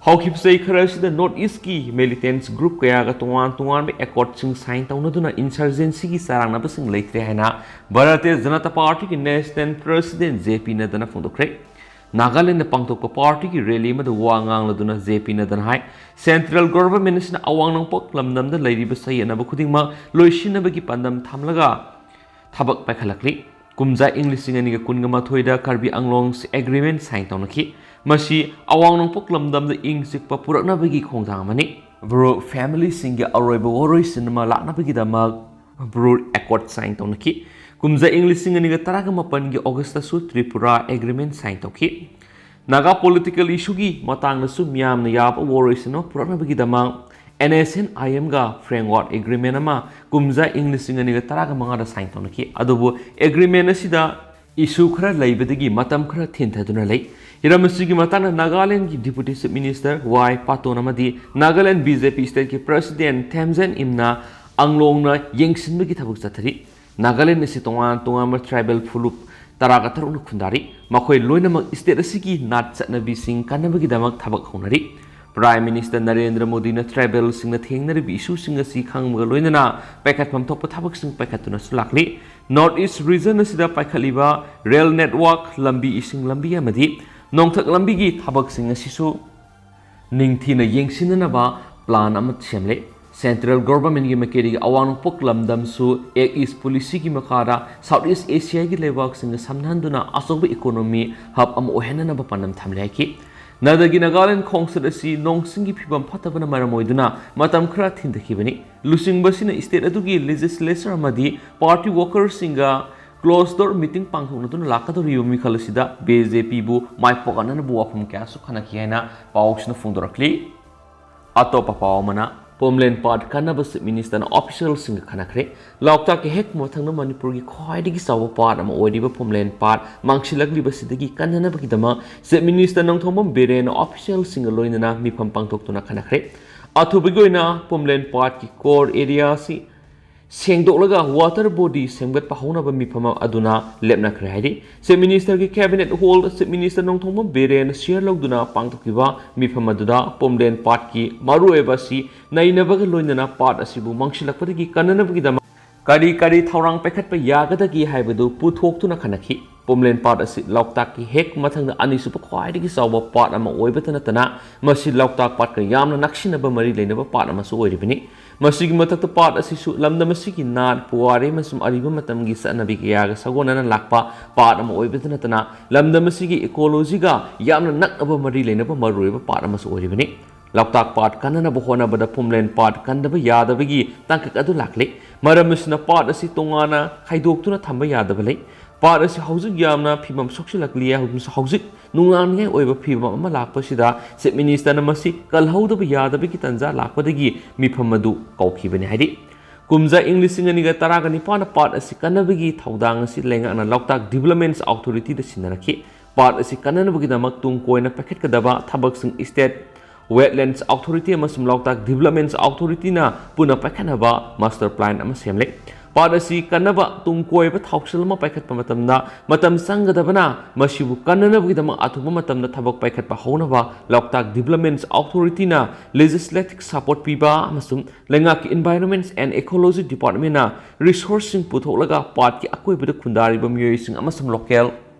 ꯍꯧꯈꯤꯕ ꯆꯍꯤ ꯈꯔ ꯑꯁꯤꯗ North Eastꯀꯤ militants group ꯀꯌꯥꯒ ꯇꯣꯉꯥꯟ ꯇꯣꯉꯥꯟꯕ accordꯁꯤꯡ sign ꯇꯧꯅꯗꯨꯅ insurgencyꯒꯤ ꯆꯔꯥꯡꯅꯕꯁꯤꯡ ꯂꯩꯇ꯭ꯔꯦ ꯍꯥꯏꯅ Bharatiya Janata Partyꯒꯤ national president JP Naddaꯅ ꯐꯣꯡꯗꯣꯛꯈ꯭ꯔꯦ꯫ Nagaland ꯄꯥꯡꯊꯣꯛꯄ partyꯒꯤ rally ꯑꯃꯗ ꯋꯥ ꯉꯥꯡꯂꯗꯨꯅ JP Naddaꯅ ꯍꯥꯏ, central government ꯑꯁꯤꯅ ꯑꯋꯥꯡ ꯅꯣꯡꯄꯣꯛ ꯂꯝꯗꯝꯗ ꯂꯩꯔꯤꯕ ꯆꯌꯦꯠꯅꯕ ꯈꯨꯗꯤꯡꯃꯛ ꯂꯣꯏꯁꯤꯟꯅꯕꯒꯤ ꯄꯥꯟꯗꯝ ꯊꯝꯂꯒ ꯊꯕꯛ ꯄꯥꯏꯈꯠꯂꯛꯂꯤ꯫ ꯀꯨꯝꯖꯥ ꯏꯪ ꯂꯤꯁꯤꯡ ꯑꯅꯤꯒ ꯀꯨꯟꯒ ꯃꯥꯊꯣꯏꯗ Karbi Anglong's agreement sign ꯇꯧꯅꯈꯤ꯫ ꯃꯁꯤ ꯑꯋꯥꯡ ꯅꯣꯡꯄꯣꯛ ꯂꯝꯗꯝꯗ ꯏꯪ ꯆꯤꯛꯄ ꯄꯨꯔꯛꯅꯕꯒꯤ ꯈꯣꯡꯊꯥꯡ ꯑꯃꯅꯤ꯫ Bru familyꯁꯤꯡꯒꯤ ꯑꯔꯣꯏꯕ ꯋꯥꯔꯣꯏꯁꯤꯟ ꯑꯃ ꯂꯥꯛꯅꯕꯒꯤꯗꯃꯛ Bru Accord sign ꯇꯧꯅꯈꯤ꯫ ꯀꯨꯝꯖꯥ ꯏꯪ ꯂꯤꯁꯤꯡ ꯑꯅꯤꯒ ꯇꯔꯥꯒ ꯃꯥꯄꯟꯒꯤ Augustꯇꯁꯨ Tripura agreement sign ꯇꯧꯈꯤ꯫ ꯅꯥꯒꯥ political issueꯒꯤ ꯃꯇꯥꯡꯗꯁꯨ ꯃꯤꯌꯥꯝꯅ ꯌꯥꯕ ꯋꯥꯔꯣꯏꯁꯤꯟ ꯑꯃ ꯄꯨꯔꯛꯅꯕꯒꯤꯗꯃꯛ NSCN-IMꯒ framework agreement ꯑꯃ ꯀꯨꯝꯖꯥ ꯏꯪ ꯂꯤꯁꯤꯡ ꯑꯅꯤꯒ ꯇꯔꯥꯒ ꯃꯉꯥꯗ sign ꯇꯧꯅꯈꯤ꯫ ꯑꯗꯨꯕꯨ agreement ꯑꯁꯤꯗ issue ꯈꯔ ꯂꯩꯕꯗꯒꯤ ꯃꯇꯝ ꯈꯔ ꯊꯦꯡꯊꯗꯨꯅ ꯂꯩ꯫ ꯍꯤꯔꯝ ꯑꯁꯤꯒꯤ ꯃꯇꯥꯡꯗ ꯅꯥꯒꯥꯂꯦꯟꯗꯒꯤ Deputy Chief Minister ꯋꯥꯏ ꯄꯥꯇꯣꯟ ꯑꯃꯗꯤ ꯅꯥꯒꯥꯂꯦꯟ BJP stateꯀꯤ president ꯊꯦꯝꯖꯟ ꯏꯝꯅ ꯑꯪꯂꯣꯡꯅ ꯌꯦꯡꯁꯤꯟꯕꯒꯤ ꯊꯕꯛ ꯆꯠꯊꯔꯤ꯫ ꯅꯥꯒꯥꯂꯦꯟ ꯑꯁꯤ ꯇꯣꯉꯥꯟ ꯇꯣꯉꯥꯟꯕ tribal ꯐꯨꯂꯨꯞ ꯇꯔꯥꯒ ꯇꯔꯨꯛꯅ ꯈꯨꯟꯗꯥꯔꯤ꯫ ꯃꯈꯣꯏ ꯂꯣꯏꯅꯃꯛ state ꯑꯁꯤꯒꯤ ꯅꯥꯠ ꯆꯠꯅꯕꯤꯁꯤꯡ ꯀꯟꯅꯕꯒꯤꯗꯃꯛ ꯊꯕꯛ ꯍꯧꯅꯔꯤ꯫ Prime Minister ꯅꯔꯦꯟꯗ꯭ꯔ ꯃꯣꯗꯤꯅ tribalꯁꯤꯡꯅ ꯊꯦꯡꯅꯔꯤꯕ issueꯁꯤꯡ ꯑꯁꯤ ꯈꯪꯕꯒ ꯂꯣꯏꯅꯅ ꯄꯥꯏꯈꯠꯐꯝ ꯊꯣꯛꯄ ꯊꯕꯛꯁꯤꯡ ꯄꯥꯏꯈꯠꯇꯨꯅꯁꯨ ꯂꯥꯛꯂꯤ꯫ North East region ꯑꯁꯤꯗ ꯄꯥꯏꯈꯠꯂꯤꯕ rail network, ꯂꯝꯕꯤ, ꯏꯁꯤꯡ ꯂꯝꯕꯤ ꯑꯃꯗꯤ ꯅꯣꯡꯊꯛ ꯂꯝꯕꯤꯒꯤ ꯊꯕꯛꯁꯤꯡ ꯑꯁꯤꯁꯨ ꯅꯤꯡꯊꯤꯅ ꯌꯦꯡꯁꯤꯟꯅꯅꯕ ꯄ꯭ꯂꯥꯟ ꯑꯃ ꯁꯦꯝꯂꯦ꯫ ꯁꯦꯟꯇ꯭ꯔꯦꯜ ꯒꯣꯚꯔꯟꯃꯦꯟꯠꯀꯤ ꯃꯥꯏꯀꯩꯗꯒꯤ ꯑꯋꯥꯡ ꯅꯣꯡꯄꯣꯛ ꯂꯝꯗꯝꯁꯨ ꯑꯦꯛ ꯏꯁ ꯄꯣꯂꯤꯁꯤꯒꯤ ꯃꯈꯥꯗ ꯁꯥꯎꯠ ꯏꯁ ꯑꯦꯁꯤꯌꯥꯒꯤ ꯂꯩꯕꯥꯛꯁꯤꯡꯒ ꯁꯝꯅꯍꯟꯗꯨꯅ ꯑꯆꯧꯕ ꯏꯀꯣꯅꯣꯃꯤ ꯍꯕ ꯑꯃ ꯑꯣꯏꯍꯟꯅꯅꯕ ꯄꯥꯟꯗꯝ ꯊꯝꯂꯦ ꯍꯥꯏꯈꯤ꯫ ꯅꯗꯒꯤ ꯅꯥꯒꯥꯂꯦꯟ ꯈꯣꯡꯆꯠ ꯑꯁꯤ ꯅꯣꯡ ꯆꯤꯡꯒꯤ ꯐꯤꯕꯝ ꯐꯠꯇꯕꯅ ꯃꯔꯝ ꯑꯣꯏꯗꯨꯅ ꯃꯇꯝ ꯈꯔ ꯊꯤꯟꯊꯈꯤꯕꯅꯤ꯫ ꯂꯨꯆꯤꯡꯕꯁꯤꯅ ꯏꯁꯇꯦꯠ ꯑꯗꯨꯒꯤ ꯂꯦꯖꯤꯁꯂꯦꯆꯔ ꯑꯃꯗꯤ ꯄꯥꯔꯇꯤ ꯋꯥꯀꯔꯁꯤꯡꯒ ꯀ꯭ꯂꯣꯖ ꯗꯣꯔ ꯃꯤꯇꯤꯡ ꯄꯥꯡꯊꯣꯛꯅꯗꯨꯅ ꯂꯥꯛꯀꯗꯧꯔꯤꯕ ꯃꯤꯈꯜ ꯑꯁꯤꯗ ꯕꯤ ꯖꯦ ꯄꯤꯕꯨ ꯃꯥꯏ ꯄꯥꯛꯍꯟꯅꯅꯕ ꯋꯥꯐꯝ ꯀꯌꯥꯁꯨ ꯈꯟꯅꯈꯤ ꯍꯥꯏꯅ ꯄꯥꯎꯁꯤꯅ ꯐꯣꯡꯗꯣꯔꯛꯂꯤ꯫ ꯑꯇꯣꯞꯄ ꯄꯥꯎ ꯑꯃꯅ, ꯄꯣꯝꯂꯦꯟ ꯄꯥꯠ ꯀꯟꯅꯕ ꯆꯤꯐ ꯃꯤꯅꯤꯁꯇꯔꯅ ꯑꯣꯐꯤꯁꯤꯌꯦꯜꯁꯤꯡꯒ ꯈꯟꯅꯈ꯭ꯔꯦ꯫ ꯂꯣꯛꯇꯥꯛꯀꯤ ꯍꯦꯛ ꯃꯊꯪꯗ ꯃꯅꯤꯄꯨꯔꯒꯤ ꯈ꯭ꯋꯥꯏꯗꯒꯤ ꯆꯥꯎꯕ ꯄꯥꯠ ꯑꯃ ꯑꯣꯏꯔꯤꯕ ꯄꯣꯝꯂꯦꯟ ꯄꯥꯠ ꯃꯥꯡꯁꯤꯜꯂꯛꯂꯤꯕꯁꯤꯗꯒꯤ ꯀꯟꯅꯅꯕꯒꯤꯗꯃꯛ ꯆꯤꯐ ꯃꯤꯅꯤꯁꯇꯔ ꯅꯣꯡꯊꯣꯝꯕꯝ ꯕꯤꯔꯦꯟꯅ ꯑꯣꯐꯤꯁꯤꯌꯦꯜꯁꯤꯡꯒ ꯂꯣꯏꯅꯅ ꯃꯤꯐꯝ ꯄꯥꯡꯊꯣꯛꯇꯨꯅ ꯈꯟꯅꯈ꯭ꯔꯦ꯫ ꯑꯊꯨꯕꯒꯤ ꯑꯣꯏꯅ ꯄꯣꯝꯂꯦꯟ ꯄꯥꯠꯀꯤ ꯀꯣꯔ ꯑꯦꯔꯤꯌꯥ ꯑꯁꯤ ꯁꯦꯡꯗꯣꯛꯂꯒ ꯋꯥꯇꯔ ꯕꯣꯗꯤ ꯁꯦꯝꯒꯠꯄ ꯍꯧꯅꯕ ꯃꯤꯐꯝ ꯑꯗꯨꯅ ꯂꯦꯞꯅꯈ꯭ꯔꯦ ꯍꯥꯏꯔꯤ꯫ ꯆꯤꯐ ꯃꯤꯅꯤꯁꯇꯔꯒꯤ ꯀꯦꯕꯤꯅꯦꯠ ꯍꯣꯜꯗ ꯆꯤꯐ ꯃꯤꯅꯤꯁꯇꯔ ꯅꯣꯡꯊꯣꯝꯕꯝ ꯕꯤꯔꯦꯟꯅ ꯁꯤꯌꯔ ꯂꯧꯗꯨꯅ ꯄꯥꯡꯊꯣꯛꯈꯤꯕ ꯃꯤꯐꯝ ꯑꯗꯨꯗ ꯄꯣꯝꯂꯦꯟ ꯄꯥꯠꯀꯤ ꯃꯔꯨꯑꯣꯏꯕ ꯑꯁꯤ ꯅꯩꯅꯕꯒ ꯂꯣꯏꯅꯅ ꯄꯥꯠ ꯑꯁꯤꯕꯨ ꯃꯥꯡꯁꯤꯜꯂꯛꯄꯗꯒꯤ ꯀꯟꯅꯅꯕꯒꯤꯗꯃꯛ ꯀꯔꯤ ꯀꯔꯤ ꯊꯧꯔꯥꯡ ꯄꯥꯏꯈꯠꯄ ꯌꯥꯒꯗꯒꯦ ꯍꯥꯏꯕꯗꯨ ꯄꯨꯊꯣꯛꯇꯨꯅ ꯈꯟꯅꯈꯤ꯫ ꯄꯣꯝꯂꯦꯟ ꯄꯥꯠ ꯑꯁꯤ ꯂꯣꯛꯇꯥꯛꯀꯤ ꯍꯦꯛ ꯃꯊꯪꯗ ꯑꯅꯤꯁꯨꯕ ꯈ꯭ꯋꯥꯏꯗꯒꯤ ꯆꯥꯎꯕ ꯄꯥꯠ ꯑꯃ ꯑꯣꯏꯕꯇ ꯅꯠꯇꯅ ꯃꯁꯤ ꯂꯣꯛꯇꯥꯛ ꯄꯥꯠꯀ ꯌꯥꯝꯅ ꯅꯛꯁꯤꯟꯅꯕ ꯃꯔꯤ ꯂꯩꯅꯕ ꯄꯥꯠ ꯑꯃꯁꯨ ꯑꯣꯏꯔꯤꯕꯅꯤ꯫ ꯃꯁꯤꯒꯤ ꯃꯊꯛꯇ ꯄꯥꯠ ꯑꯁꯤꯁꯨ ꯂꯝꯗꯝ ꯑꯁꯤꯒꯤ ꯅꯥꯠ, ꯄꯨꯋꯥꯔꯤ ꯑꯃꯁꯨꯡ ꯑꯔꯤꯕ ꯃꯇꯝꯒꯤ ꯆꯠꯅꯕꯤ ꯀꯌꯥꯒ ꯁꯥꯒꯣꯟꯅꯅ ꯂꯥꯛꯄ ꯄꯥꯠ ꯑꯃ ꯑꯣꯏꯕꯇ ꯅꯠꯇꯅ ꯂꯝꯗꯝ ꯑꯁꯤꯒꯤ ꯏꯀꯣꯂꯣꯖꯤꯒ ꯌꯥꯝꯅ ꯅꯛꯅꯕ ꯃꯔꯤ ꯂꯩꯅꯕ ꯃꯔꯨꯑꯣꯏꯕ ꯄꯥꯠ ꯑꯃꯁꯨ ꯑꯣꯏꯔꯤꯕꯅꯤ꯫ ꯂꯣꯛꯇꯥꯛ ꯄꯥꯠ ꯀꯟꯅꯅꯕ ꯍꯣꯠꯅꯕꯗ ꯄꯣꯝꯂꯦꯟ ꯄꯥꯠ ꯀꯟꯗꯕ ꯌꯥꯗꯕꯒꯤ ꯇꯥꯡꯀꯛ ꯑꯗꯨ ꯂꯥꯛꯂꯤ꯫ ꯃꯔꯝ ꯑꯁꯤꯅ ꯄꯥꯠ ꯑꯁꯤ ꯇꯣꯉꯥꯟꯅ ꯈꯥꯏꯗꯣꯛꯇꯨꯅ ꯊꯝꯕ ꯌꯥꯗꯕ ꯂꯩ꯫ ꯄꯥꯠ ꯑꯁꯤ ꯍꯧꯖꯤꯛ ꯌꯥꯝꯅ ꯐꯤꯕꯝ ꯁꯣꯛꯆꯤꯜꯂꯛꯂꯤ꯫ ꯍꯧꯖꯤꯛ ꯅꯨꯡꯅꯥꯡꯅꯤꯡꯉꯥꯏ ꯑꯣꯏꯕ ꯐꯤꯕꯝ ꯑꯃ ꯂꯥꯛꯄꯁꯤꯗ ꯆꯤꯐ ꯃꯤꯅꯤꯁꯇꯔꯅ ꯃꯁꯤ ꯀꯜꯍꯧꯗꯕ ꯌꯥꯗꯕꯒꯤ ꯇꯥꯟꯖꯥ ꯂꯥꯛꯄꯗꯒꯤ ꯃꯤꯐꯝ ꯑꯗꯨ ꯀꯧꯈꯤꯕꯅꯤ ꯍꯥꯏꯔꯤ꯫ ꯀꯨꯝꯖꯥ ꯏꯪ ꯂꯤꯁꯤꯡ ꯑꯅꯤꯒ ꯇꯔꯥꯒ ꯅꯤꯄꯥꯟꯗ ꯄꯥꯠ ꯑꯁꯤ ꯀꯟꯅꯕꯒꯤ ꯊꯧꯗꯥꯡ ꯑꯁꯤ ꯂꯩꯉꯥꯛꯅ ꯂꯣꯛꯇꯥꯛ ꯗꯤꯕꯂꯞꯃꯦꯟꯠꯁ ꯑꯣꯊꯣꯔꯤꯇꯤꯗ ꯁꯤꯟꯅꯔꯛꯈꯤ꯫ ꯄꯥꯠ ꯑꯁꯤ ꯀꯟꯅꯅꯕꯒꯤꯗꯃꯛ ꯇꯨꯡ ꯀꯣꯏꯅ ꯄꯥꯏꯈꯠꯀꯗꯕ ꯊꯕꯛꯁꯤꯡ ꯏꯁꯇꯦꯠ ꯋꯦꯠꯂꯦꯟꯁ ꯑꯣꯊꯣꯔꯤꯇꯤ ꯑꯃꯁꯨꯡ ꯂꯣꯛꯇꯥꯛ ꯗꯤꯕꯂꯞꯃꯦꯟꯠꯁ ꯑꯣꯊꯣꯔꯤꯇꯤꯅ ꯄꯨꯟꯅ ꯄꯥꯏꯈꯠꯅꯕ ꯃꯥꯁꯇꯔ ꯄ꯭ꯂꯥꯟ ꯑꯃ ꯁꯦꯝꯂꯦ꯫ ꯄꯥꯠ ꯑꯁꯤ ꯀꯟꯅꯕ ꯇꯨꯡ ꯀꯣꯏꯕ ꯊꯧꯁꯤꯜ ꯑꯃ ꯄꯥꯏꯈꯠꯄ ꯃꯇꯝꯗ ꯃꯇꯝ ꯆꯪꯒꯗꯕꯅ ꯃꯁꯤꯕꯨ ꯀꯟꯅꯅꯕꯒꯤꯗꯃꯛ ꯑꯊꯨꯕ ꯃꯇꯝꯗ ꯊꯕꯛ ꯄꯥꯏꯈꯠꯄ ꯍꯧꯅꯕ ꯂꯣꯛꯇꯥꯛ ꯗꯤꯕꯂꯞꯃꯦꯟꯠꯁ ꯑꯣꯊꯣꯔꯤꯇꯤꯅ ꯂꯦꯖꯤꯁꯂꯦꯇꯤꯚ ꯁꯄꯣꯔꯠ ꯄꯤꯕ ꯑꯃꯁꯨꯡ ꯂꯩꯉꯥꯛꯀꯤ ꯏꯟꯚꯥꯏꯔꯣꯟꯃꯦꯟꯠꯁ ꯑꯦꯟ ꯏꯀꯣꯂꯣꯖꯤ ꯗꯤꯄꯥꯔꯠꯃꯦꯟꯠꯅ ꯔꯤꯁꯣꯔꯁꯁꯤꯡ ꯄꯨꯊꯣꯛꯂꯒ ꯄꯥꯠꯀꯤ ꯑꯀꯣꯏꯕꯗ ꯈꯨꯟꯗꯥꯔꯤꯕ ꯃꯤꯑꯣꯏꯁꯤꯡ ꯑꯃꯁꯨꯡ ꯂꯣꯀꯦꯜ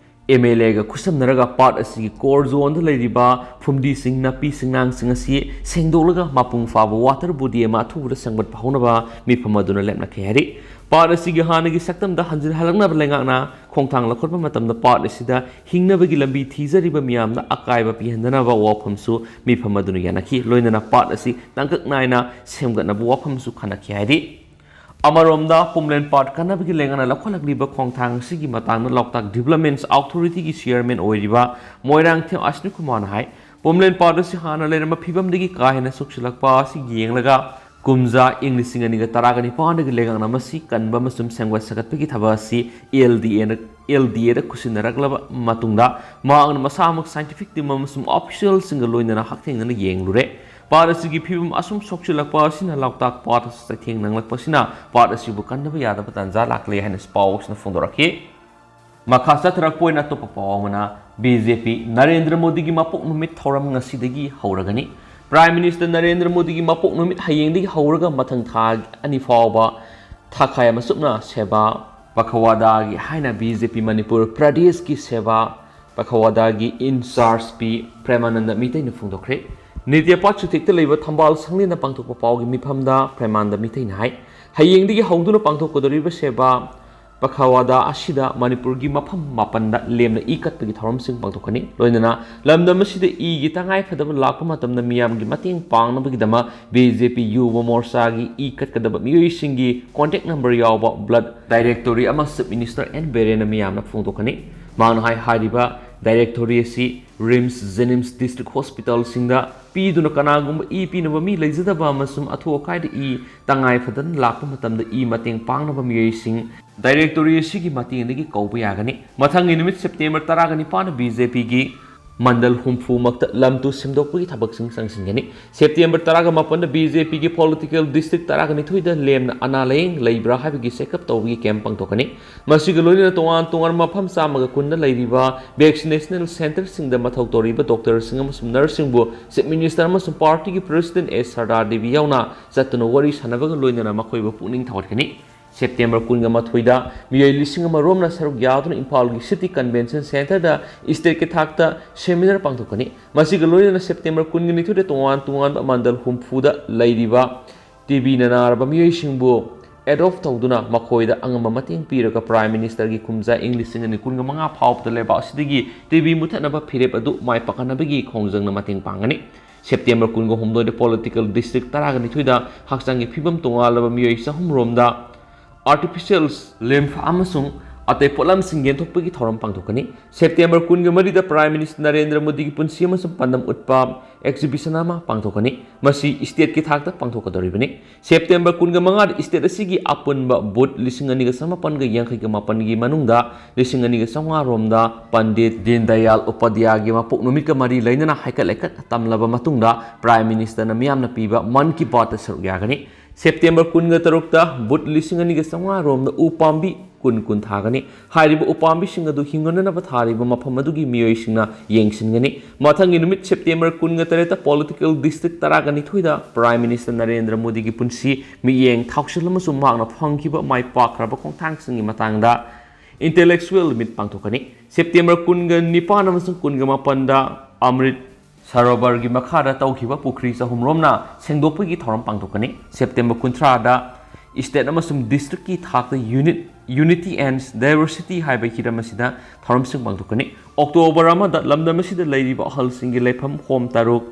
MLAꯒ ꯈꯨꯠꯁꯝꯅꯔꯒ ꯄꯥꯠ ꯑꯁꯤꯒꯤ core zoneꯗ ꯂꯩꯔꯤꯕ ꯐꯨꯝꯗꯤꯁꯤꯡ, ꯅꯥꯄꯤ ꯁꯤꯡꯅꯥꯡꯁꯤꯡ ꯑꯁꯤ ꯁꯦꯡꯗꯣꯛꯂꯒ ꯃꯄꯨꯡ ꯐꯥꯕ water body ꯑꯃ ꯑꯊꯨꯕꯗ ꯁꯦꯝꯒꯠꯄ ꯍꯧꯅꯕ ꯃꯤꯐꯝ ꯑꯗꯨꯅ ꯂꯦꯞꯅꯈꯤ ꯍꯥꯏꯔꯤ꯫ ꯄꯥꯠ ꯑꯁꯤꯒꯤ ꯍꯥꯟꯅꯒꯤ ꯁꯛꯇꯝꯗ ꯍꯟꯖꯤꯟꯍꯜꯂꯛꯅꯕ ꯂꯩꯉꯥꯛꯅ ꯈꯣꯡꯊꯥꯡ ꯂꯧꯈꯠꯄ ꯃꯇꯝꯗ ꯄꯥꯠ ꯑꯁꯤꯗ ꯍꯤꯡꯅꯕꯒꯤ ꯂꯝꯕꯤ ꯊꯤꯖꯔꯤꯕ ꯃꯤꯌꯥꯝꯗ ꯑꯀꯥꯏꯕ ꯄꯤꯍꯟꯗꯅꯕ ꯋꯥꯐꯝꯁꯨ ꯃꯤꯐꯝ ꯑꯗꯨꯅ ꯌꯥꯅꯈꯤ꯫ ꯂꯣꯏꯅꯅ ꯄꯥꯠ ꯑꯁꯤ ꯇꯥꯡꯀꯛ ꯅꯥꯏꯅ ꯁꯦꯝꯒꯠꯅꯕ ꯋꯥꯐꯝꯁꯨ ꯈꯟꯅꯈꯤ ꯍꯥꯏꯔꯤ꯫ ꯑꯃꯔꯣꯝꯗ, ꯄꯨꯝꯂꯦꯟ ꯄꯥꯠ ꯀꯟꯅꯕꯒꯤ ꯂꯩꯉꯥꯛꯅ ꯂꯧꯈꯠꯂꯛꯂꯤꯕ ꯈꯣꯡꯊꯥꯡ ꯑꯁꯤꯒꯤ ꯃꯇꯥꯡꯗ ꯂꯣꯛꯇꯥꯛ Development Authorityꯒꯤ chairman ꯑꯣꯏꯔꯤꯕ ꯃꯣꯏꯔꯥꯡꯊꯦꯝ ꯑꯁꯅꯤ ꯀꯨꯃꯥꯔꯅ ꯍꯥꯏ, ꯄꯨꯝꯂꯦꯟ ꯄꯥꯠ ꯑꯁꯤ ꯍꯥꯟꯅ ꯂꯩꯔꯝꯕ ꯐꯤꯕꯝꯗꯒꯤ ꯀꯥ ꯍꯦꯟꯅ ꯁꯣꯛꯆꯤꯜꯂꯛꯄ ꯑꯁꯤ ꯌꯦꯡꯂꯒ ꯀꯨꯝꯖꯥ ꯏꯪ ꯂꯤꯁꯤꯡ ꯑꯅꯤꯒ ꯇꯔꯥꯒ ꯅꯤꯄꯥꯟꯗꯒꯤ ꯂꯩꯉꯥꯛꯅ ꯃꯁꯤ ꯀꯟꯕ ꯑꯃꯁꯨꯡ ꯁꯦꯝꯒꯠ ꯁꯥꯒꯠꯄꯒꯤ ꯊꯕꯛ ꯑꯁꯤ LDAꯅ, LDAꯗ ꯈꯨꯠꯁꯤꯟꯅꯔꯛꯂꯕ ꯃꯇꯨꯡꯗ ꯃꯍꯥꯛꯅ ꯃꯁꯥꯃꯛ scientific team ꯑꯃꯁꯨꯡ officialꯁꯤꯡꯒ ꯂꯣꯏꯅꯅ ꯍꯛꯊꯦꯡꯅꯅ ꯌꯦꯡꯂꯨꯔꯦ꯫ ꯄꯥꯠ ꯑꯁꯤꯒꯤ ꯐꯤꯕꯝ ꯑꯁꯨꯝ ꯁꯣꯛꯆꯤꯜꯂꯛꯄ ꯑꯁꯤꯅ ꯂꯣꯛꯇꯥꯛ ꯄꯥꯠ ꯑꯁꯤ ꯆꯩꯊꯦꯡ ꯅꯪꯂꯛꯄꯁꯤꯅ ꯄꯥꯠ ꯑꯁꯤꯕꯨ ꯀꯟꯗꯕ ꯌꯥꯗꯕ ꯇꯥꯟꯖꯥ ꯂꯥꯛꯂꯦ ꯍꯥꯏꯅ ꯄꯥꯎ ꯑꯁꯤꯅ ꯐꯣꯡꯗꯣꯔꯛꯈꯤ꯫ ꯃꯈꯥ ꯆꯠꯊꯔꯛꯄ ꯑꯣꯏꯅ ꯑꯇꯣꯞꯄ ꯄꯥꯎ ꯑꯃꯅ, BJP ꯅꯔꯦꯟꯗ꯭ꯔ ꯃꯣꯗꯤꯒꯤ ꯃꯄꯣꯛ ꯅꯨꯃꯤꯠ ꯊꯧꯔꯝ ꯉꯁꯤꯗꯒꯤ ꯍꯧꯔꯒꯅꯤ꯫ Prime Minister ꯅꯔꯦꯟꯗ꯭ꯔ ꯃꯣꯗꯤꯒꯤ ꯃꯄꯣꯛ ꯅꯨꯃꯤꯠ ꯍꯌꯦꯡꯗꯒꯤ ꯍꯧꯔꯒ ꯃꯊꯪ ꯊꯥ ꯑꯅꯤ ꯐꯥꯎꯕ ꯊꯥꯈꯥꯏ ꯑꯃ ꯆꯨꯞꯅ ꯁꯦꯕꯥ ꯄꯈꯋꯥꯗꯥꯒꯤ ꯍꯥꯏꯅ BJP ꯃꯅꯤꯄꯨꯔ ꯄ꯭ꯔꯗꯦꯁꯀꯤ ꯁꯦꯕꯥ ꯄꯈꯋꯥꯗꯥꯒꯤ in charge ꯄꯤ ꯄ꯭ꯔꯦꯃꯥꯅꯟꯗ ꯃꯤꯇꯩꯅ ꯐꯣꯡꯗꯣꯛꯈ꯭ꯔꯦ꯫ ꯅꯤꯇ꯭ꯌ ꯄꯥꯠ ꯆꯨꯊꯦꯛꯇ ꯂꯩꯕ ꯊꯝꯕꯥꯜ ꯁꯪꯂꯦꯟꯗ ꯄꯥꯡꯊꯣꯛꯄ ꯄꯥꯎꯒꯤ ꯃꯤꯐꯝꯗ ꯄ꯭ꯔꯦꯃꯥꯅꯟꯗ ꯃꯤꯇꯩꯅ ꯍꯥꯏ, ꯍꯌꯦꯡꯗꯒꯤ ꯍꯧꯗꯨꯅ ꯄꯥꯡꯊꯣꯛꯀꯗꯧꯔꯤꯕ ꯁꯦꯕꯥ ꯄꯈꯋꯥꯗꯥ ꯑꯁꯤꯗ ꯃꯅꯤꯄꯨꯔꯒꯤ ꯃꯐꯝ ꯃꯥꯄꯟꯗ ꯂꯦꯝꯅ ꯏ ꯀꯠꯄꯒꯤ ꯊꯧꯔꯝꯁꯤꯡ ꯄꯥꯡꯊꯣꯛꯀꯅꯤ꯫ ꯂꯣꯏꯅꯅ ꯂꯝꯗꯝ ꯑꯁꯤꯗ ꯏꯒꯤ ꯇꯉꯥꯏ ꯐꯗꯕ ꯂꯥꯛꯄ ꯃꯇꯝꯗ ꯃꯤꯌꯥꯝꯒꯤ ꯃꯇꯦꯡ ꯄꯥꯡꯅꯕꯒꯤꯗꯃꯛ BJP ꯌꯨꯕ ꯃꯣꯔꯆꯥꯒꯤ ꯏ ꯀꯠꯀꯗꯕ ꯃꯤꯑꯣꯏꯁꯤꯡꯒꯤ contact number ꯌꯥꯎꯕ blood directory ꯑꯃ Chief Minister ꯑꯦꯟ ꯕꯤꯔꯦꯟꯅ ꯃꯤꯌꯥꯝꯅ ꯐꯣꯡꯗꯣꯛꯀꯅꯤ꯫ ꯃꯍꯥꯛꯅ ꯍꯥꯏ, ꯍꯥꯏꯔꯤꯕ directory ꯑꯁꯤ RIMS, JNIMS, district hospitalꯁꯤꯡꯗ ꯄꯤꯗꯨꯅ ꯀꯅꯥꯒꯨꯝꯕ ꯏ ꯄꯤꯅꯕ ꯃꯤ ꯂꯩꯖꯗꯕ ꯑꯃꯁꯨꯡ ꯑꯊꯨ ꯑꯀꯥꯏꯗ ꯏ ꯇꯉꯥꯏ ꯐꯗꯅ ꯂꯥꯛꯄ ꯃꯇꯝꯗ ꯏ ꯃꯇꯦꯡ ꯄꯥꯡꯅꯕ ꯃꯤꯑꯣꯏꯁꯤꯡ directory ꯑꯁꯤꯒꯤ ꯃꯇꯦꯡꯗꯒꯤ ꯀꯧꯕ ꯌꯥꯒꯅꯤ꯫ ꯃꯊꯪꯒꯤ ꯅꯨꯃꯤꯠ September ꯇꯔꯥꯒ ꯅꯤꯄꯥꯟꯗ BJPꯒꯤ ꯃꯟꯗꯜ ꯍꯨꯝꯐꯨꯃꯛꯇ ꯂꯝ ꯇꯨ ꯁꯦꯝꯗꯣꯛꯄꯒꯤ ꯊꯕꯛꯁꯤꯡ ꯆꯪꯁꯤꯟꯒꯅꯤ꯫ September ꯇꯔꯥꯒ ꯃꯥꯄꯟꯗ BJPꯒꯤ political district ꯇꯔꯥꯒ ꯅꯤꯊꯣꯏꯗ ꯂꯦꯝꯅ ꯑꯅꯥ ꯂꯥꯌꯦꯡ ꯂꯩꯕ꯭ꯔꯥ ꯍꯥꯏꯕꯒꯤ check up ꯇꯧꯕꯒꯤ camp ꯄꯥꯡꯊꯣꯛꯀꯅꯤ꯫ ꯃꯁꯤꯒ ꯂꯣꯏꯅꯅ ꯇꯣꯉꯥꯟ ꯇꯣꯉꯥꯟꯕ ꯃꯐꯝ ꯆꯥꯝꯃꯒ ꯀꯨꯟꯗ ꯂꯩꯔꯤꯕ vaccinational centreꯁꯤꯡꯗ ꯃꯊꯧ ꯇꯧꯔꯤꯕ doctorꯁꯤꯡ ꯑꯃꯁꯨꯡ nurseꯁꯤꯡꯕꯨ Chief Minister ꯑꯃꯁꯨꯡ partyꯒꯤ President ꯑꯦꯁ ꯁꯔꯗꯥ ꯗꯦꯕꯤ ꯌꯥꯎꯅ ꯆꯠꯇꯨꯅ ꯋꯥꯔꯤ ꯁꯥꯟꯅꯕꯒ ꯂꯣꯏꯅꯅ ꯃꯈꯣꯏꯕꯨ ꯄꯨꯛꯅꯤꯡ ꯊꯧꯒꯠꯀꯅꯤ꯫ ꯁꯦꯞꯇꯦꯝꯕꯔ ꯀꯨꯟꯒ ꯃꯥꯊꯣꯏꯗ ꯃꯤꯑꯣꯏ ꯂꯤꯁꯤꯡ ꯑꯃ ꯔꯣꯝꯅ ꯁꯔꯨꯛ ꯌꯥꯗꯨꯅ ꯏꯝꯐꯥꯜꯒꯤ ꯁꯤꯇꯤ ꯀꯟꯚꯦꯟꯁꯟ ꯁꯦꯟꯇꯔꯗ ꯏꯁꯇꯦꯠꯀꯤ ꯊꯥꯛꯇ ꯁꯦꯃꯤꯅꯥꯔ ꯄꯥꯡꯊꯣꯛꯀꯅꯤ꯫ ꯃꯁꯤꯒ ꯂꯣꯏꯅꯅ ꯁꯦꯞꯇꯦꯝꯕꯔ ꯀꯨꯟꯒ ꯅꯤꯊꯣꯏꯗ ꯇꯣꯉꯥꯟ ꯇꯣꯉꯥꯟꯕ ꯃꯟꯗꯜ ꯍꯨꯝꯐꯨꯗ ꯂꯩꯔꯤꯕ ꯇꯤ ꯕꯤꯅ ꯅꯥꯔꯕ ꯃꯤꯑꯣꯏꯁꯤꯡꯕꯨ ꯑꯦꯗꯣꯞ ꯇꯧꯗꯨꯅ ꯃꯈꯣꯏꯗ ꯑꯉꯝꯕ ꯃꯇꯦꯡ ꯄꯤꯔꯒ ꯄ꯭ꯔꯥꯏꯝ ꯃꯤꯅꯤꯁꯇꯔꯒꯤ ꯀꯨꯝꯖꯥ ꯏꯪ ꯂꯤꯁꯤꯡ ꯑꯅꯤ ꯀꯨꯟꯒ ꯃꯉꯥ ꯐꯥꯎꯕꯗ ꯂꯩꯕꯥꯛ ꯑꯁꯤꯗꯒꯤ ꯇꯤ ꯕꯤ ꯃꯨꯊꯠꯅꯕ ꯐꯤꯔꯦꯞ ꯑꯗꯨ ꯃꯥꯏ ꯄꯥꯛꯍꯟꯅꯕꯒꯤ ꯈꯣꯡꯖꯪꯅ ꯃꯇꯦꯡ ꯄꯥꯡꯒꯅꯤ꯫ ꯁꯦꯞꯇꯦꯝꯕꯔ ꯀꯨꯟꯒ ꯍꯨꯝꯗꯣꯏꯗ ꯄꯣꯂꯤꯇꯤꯀꯦꯜ ꯗꯤꯁꯇ꯭ꯔꯤꯛ ꯇꯔꯥꯒ ꯅꯤꯊꯣꯏꯗ ꯍꯛꯆꯥꯡꯒꯤ ꯐꯤꯕꯝ ꯇꯣꯉꯥꯜꯂꯕ ꯃꯤꯑꯣꯏ ꯆꯍꯨꯝ ꯔꯣꯝꯗ ꯑꯥꯔꯇꯤꯐꯤꯁꯤꯌꯦꯜ ꯂꯤꯝꯐ ꯑꯃꯁꯨꯡ ꯑꯇꯩ ꯄꯣꯠꯂꯝꯁꯤꯡ ꯌꯦꯟꯊꯣꯛꯄꯒꯤ ꯊꯧꯔꯝ ꯄꯥꯡꯊꯣꯛꯀꯅꯤ꯫ ꯁꯦꯞꯇꯦꯝꯕꯔ ꯀꯨꯟꯒ ꯃꯔꯤꯗ ꯄ꯭ꯔꯥꯏꯝ ꯃꯤꯅꯤꯁꯇꯔ ꯅꯔꯦꯟꯗ꯭ꯔ ꯃꯣꯗꯤꯒꯤ ꯄꯨꯟꯁꯤ ꯑꯃꯁꯨꯡ ꯄꯥꯟꯗꯝ ꯎꯠꯄ ꯑꯦꯛꯖꯤꯕꯤꯁꯟ ꯑꯃ ꯄꯥꯡꯊꯣꯛꯀꯅꯤ꯫ ꯃꯁꯤ ꯏꯁꯇꯦꯠꯀꯤ ꯊꯥꯛꯇ ꯄꯥꯡꯊꯣꯛꯀꯗꯧꯔꯤꯕꯅꯤ꯫ ꯁꯦꯞꯇꯦꯝꯕꯔ ꯀꯨꯟꯒ ꯃꯉꯥꯗ ꯏꯁꯇꯦꯠ ꯑꯁꯤꯒꯤ ꯑꯄꯨꯟꯕ ꯕꯨꯠ ꯂꯤꯁꯤꯡ ꯑꯅꯤꯒ ꯆꯃꯥꯄꯟꯒ ꯌꯥꯡꯈꯩꯒ ꯃꯥꯄꯟꯒꯤ ꯃꯅꯨꯡꯗ ꯂꯤꯁꯤꯡ ꯑꯅꯤꯒ ꯆꯥꯝꯃꯉꯥ ꯔꯣꯝꯗ ꯄꯟꯗꯤꯠ ꯗꯤꯟ ꯗꯌꯥꯜ ꯎꯄꯥꯙ꯭ꯌꯥꯌꯒꯤ ꯃꯄꯣꯛ ꯅꯨꯃꯤꯠꯀ ꯃꯔꯤ ꯂꯩꯅꯅ ꯍꯥꯏꯀꯠ ꯂꯩꯀꯠ ꯇꯝꯂꯕ ꯃꯇꯨꯡꯗ ꯄ꯭ꯔꯥꯏꯝ ꯃꯤꯅꯤꯁꯇꯔꯅ ꯃꯤꯌꯥꯝꯅ ꯄꯤꯕ ꯃꯟ ꯀꯤ ꯕꯥꯠꯇ ꯁꯔꯨꯛ ꯌꯥꯒꯅꯤ꯫ ꯁꯦꯞꯇꯦꯝꯕꯔ ꯀꯨꯟꯒ ꯇꯔꯨꯛꯇ ꯕꯨꯠ ꯂꯤꯁꯤꯡ ꯑꯅꯤꯒ ꯆꯥꯝꯃꯉꯥ ꯔꯣꯝꯗ ꯎ ꯄꯥꯝꯕꯤ ꯀꯨꯟ ꯀꯨꯟ ꯊꯥꯒꯅꯤ꯫ ꯍꯥꯏꯔꯤꯕ ꯎꯄꯥꯝꯕꯤꯁꯤꯡ ꯑꯗꯨ ꯍꯤꯡꯒꯠꯅꯅꯕ ꯊꯥꯔꯤꯕ ꯃꯐꯝ ꯑꯗꯨꯒꯤ ꯃꯤꯑꯣꯏꯁꯤꯡꯅ ꯌꯦꯡꯁꯤꯟꯒꯅꯤ꯫ ꯃꯊꯪꯒꯤ ꯅꯨꯃꯤꯠ ꯁꯦꯞꯇꯦꯝꯕꯔ ꯀꯨꯟꯒ ꯇꯔꯦꯠꯇ ꯄꯣꯂꯤꯇꯤꯀꯦꯜ ꯗꯤꯁꯇ꯭ꯔꯤꯛ ꯇꯔꯥꯒ ꯅꯤꯊꯣꯏꯗ ꯄ꯭ꯔꯥꯏꯝ ꯃꯤꯅꯤꯁꯇꯔ ꯅꯔꯦꯟꯗ꯭ꯔ ꯃꯣꯗꯤꯒꯤ ꯄꯨꯟꯁꯤ, ꯃꯤꯠꯌꯦꯡ, ꯊꯧꯁꯤꯜ ꯑꯃꯁꯨꯡ ꯃꯍꯥꯛꯅ ꯐꯪꯈꯤꯕ ꯃꯥꯏ ꯄꯥꯛꯈ꯭ꯔꯕ ꯈꯣꯡꯊꯥꯡꯁꯤꯡꯒꯤ ꯃꯇꯥꯡꯗ ꯏꯟꯇꯦꯂꯦꯛꯆꯨꯋꯦꯜ ꯃꯤꯠ ꯄꯥꯡꯊꯣꯛꯀꯅꯤ꯫ ꯁꯦꯞꯇꯦꯝꯕꯔ ꯀꯨꯟꯒ ꯅꯤꯄꯥꯟ ꯑꯃꯁꯨꯡ ꯀꯨꯟꯒ ꯃꯥꯄꯟꯗ ꯑꯃ꯭ꯔꯤꯠ ꯁꯔꯣꯕꯔꯒꯤ ꯃꯈꯥꯗ ꯇꯧꯈꯤꯕ ꯄꯨꯈ꯭ꯔꯤ ꯆꯍꯨꯝ ꯔꯣꯝꯅ ꯁꯦꯡꯗꯣꯛꯄꯒꯤ ꯊꯧꯔꯝ ꯄꯥꯡꯊꯣꯛꯀꯅꯤ꯫ ꯁꯦꯞꯇꯦꯝꯕꯔ ꯀꯨꯟꯊ꯭ꯔꯥꯗ ꯏꯁꯇꯦꯠ ꯑꯃꯁꯨꯡ ꯗꯤꯁꯇ꯭ꯔꯤꯛꯀꯤ ꯊꯥꯛꯇ ꯌꯨꯅꯤꯠ, ꯌꯨꯅꯤꯇꯤ ꯑꯦꯟ ꯗꯥꯏꯕꯔꯁꯤꯇꯤ ꯍꯥꯏꯕ ꯍꯤꯔꯝ ꯑꯁꯤꯗ ꯊꯧꯔꯝꯁꯤꯡ ꯄꯥꯡꯊꯣꯛꯀꯅꯤ꯫ ꯑꯣꯛꯇꯣꯕꯔ ꯑꯃꯗ ꯂꯝꯗꯝ ꯑꯁꯤꯗ ꯂꯩꯔꯤꯕ ꯑꯍꯜꯁꯤꯡꯒꯤ ꯂꯩꯐꯝ ꯍꯣꯝ ꯇꯔꯨꯛ,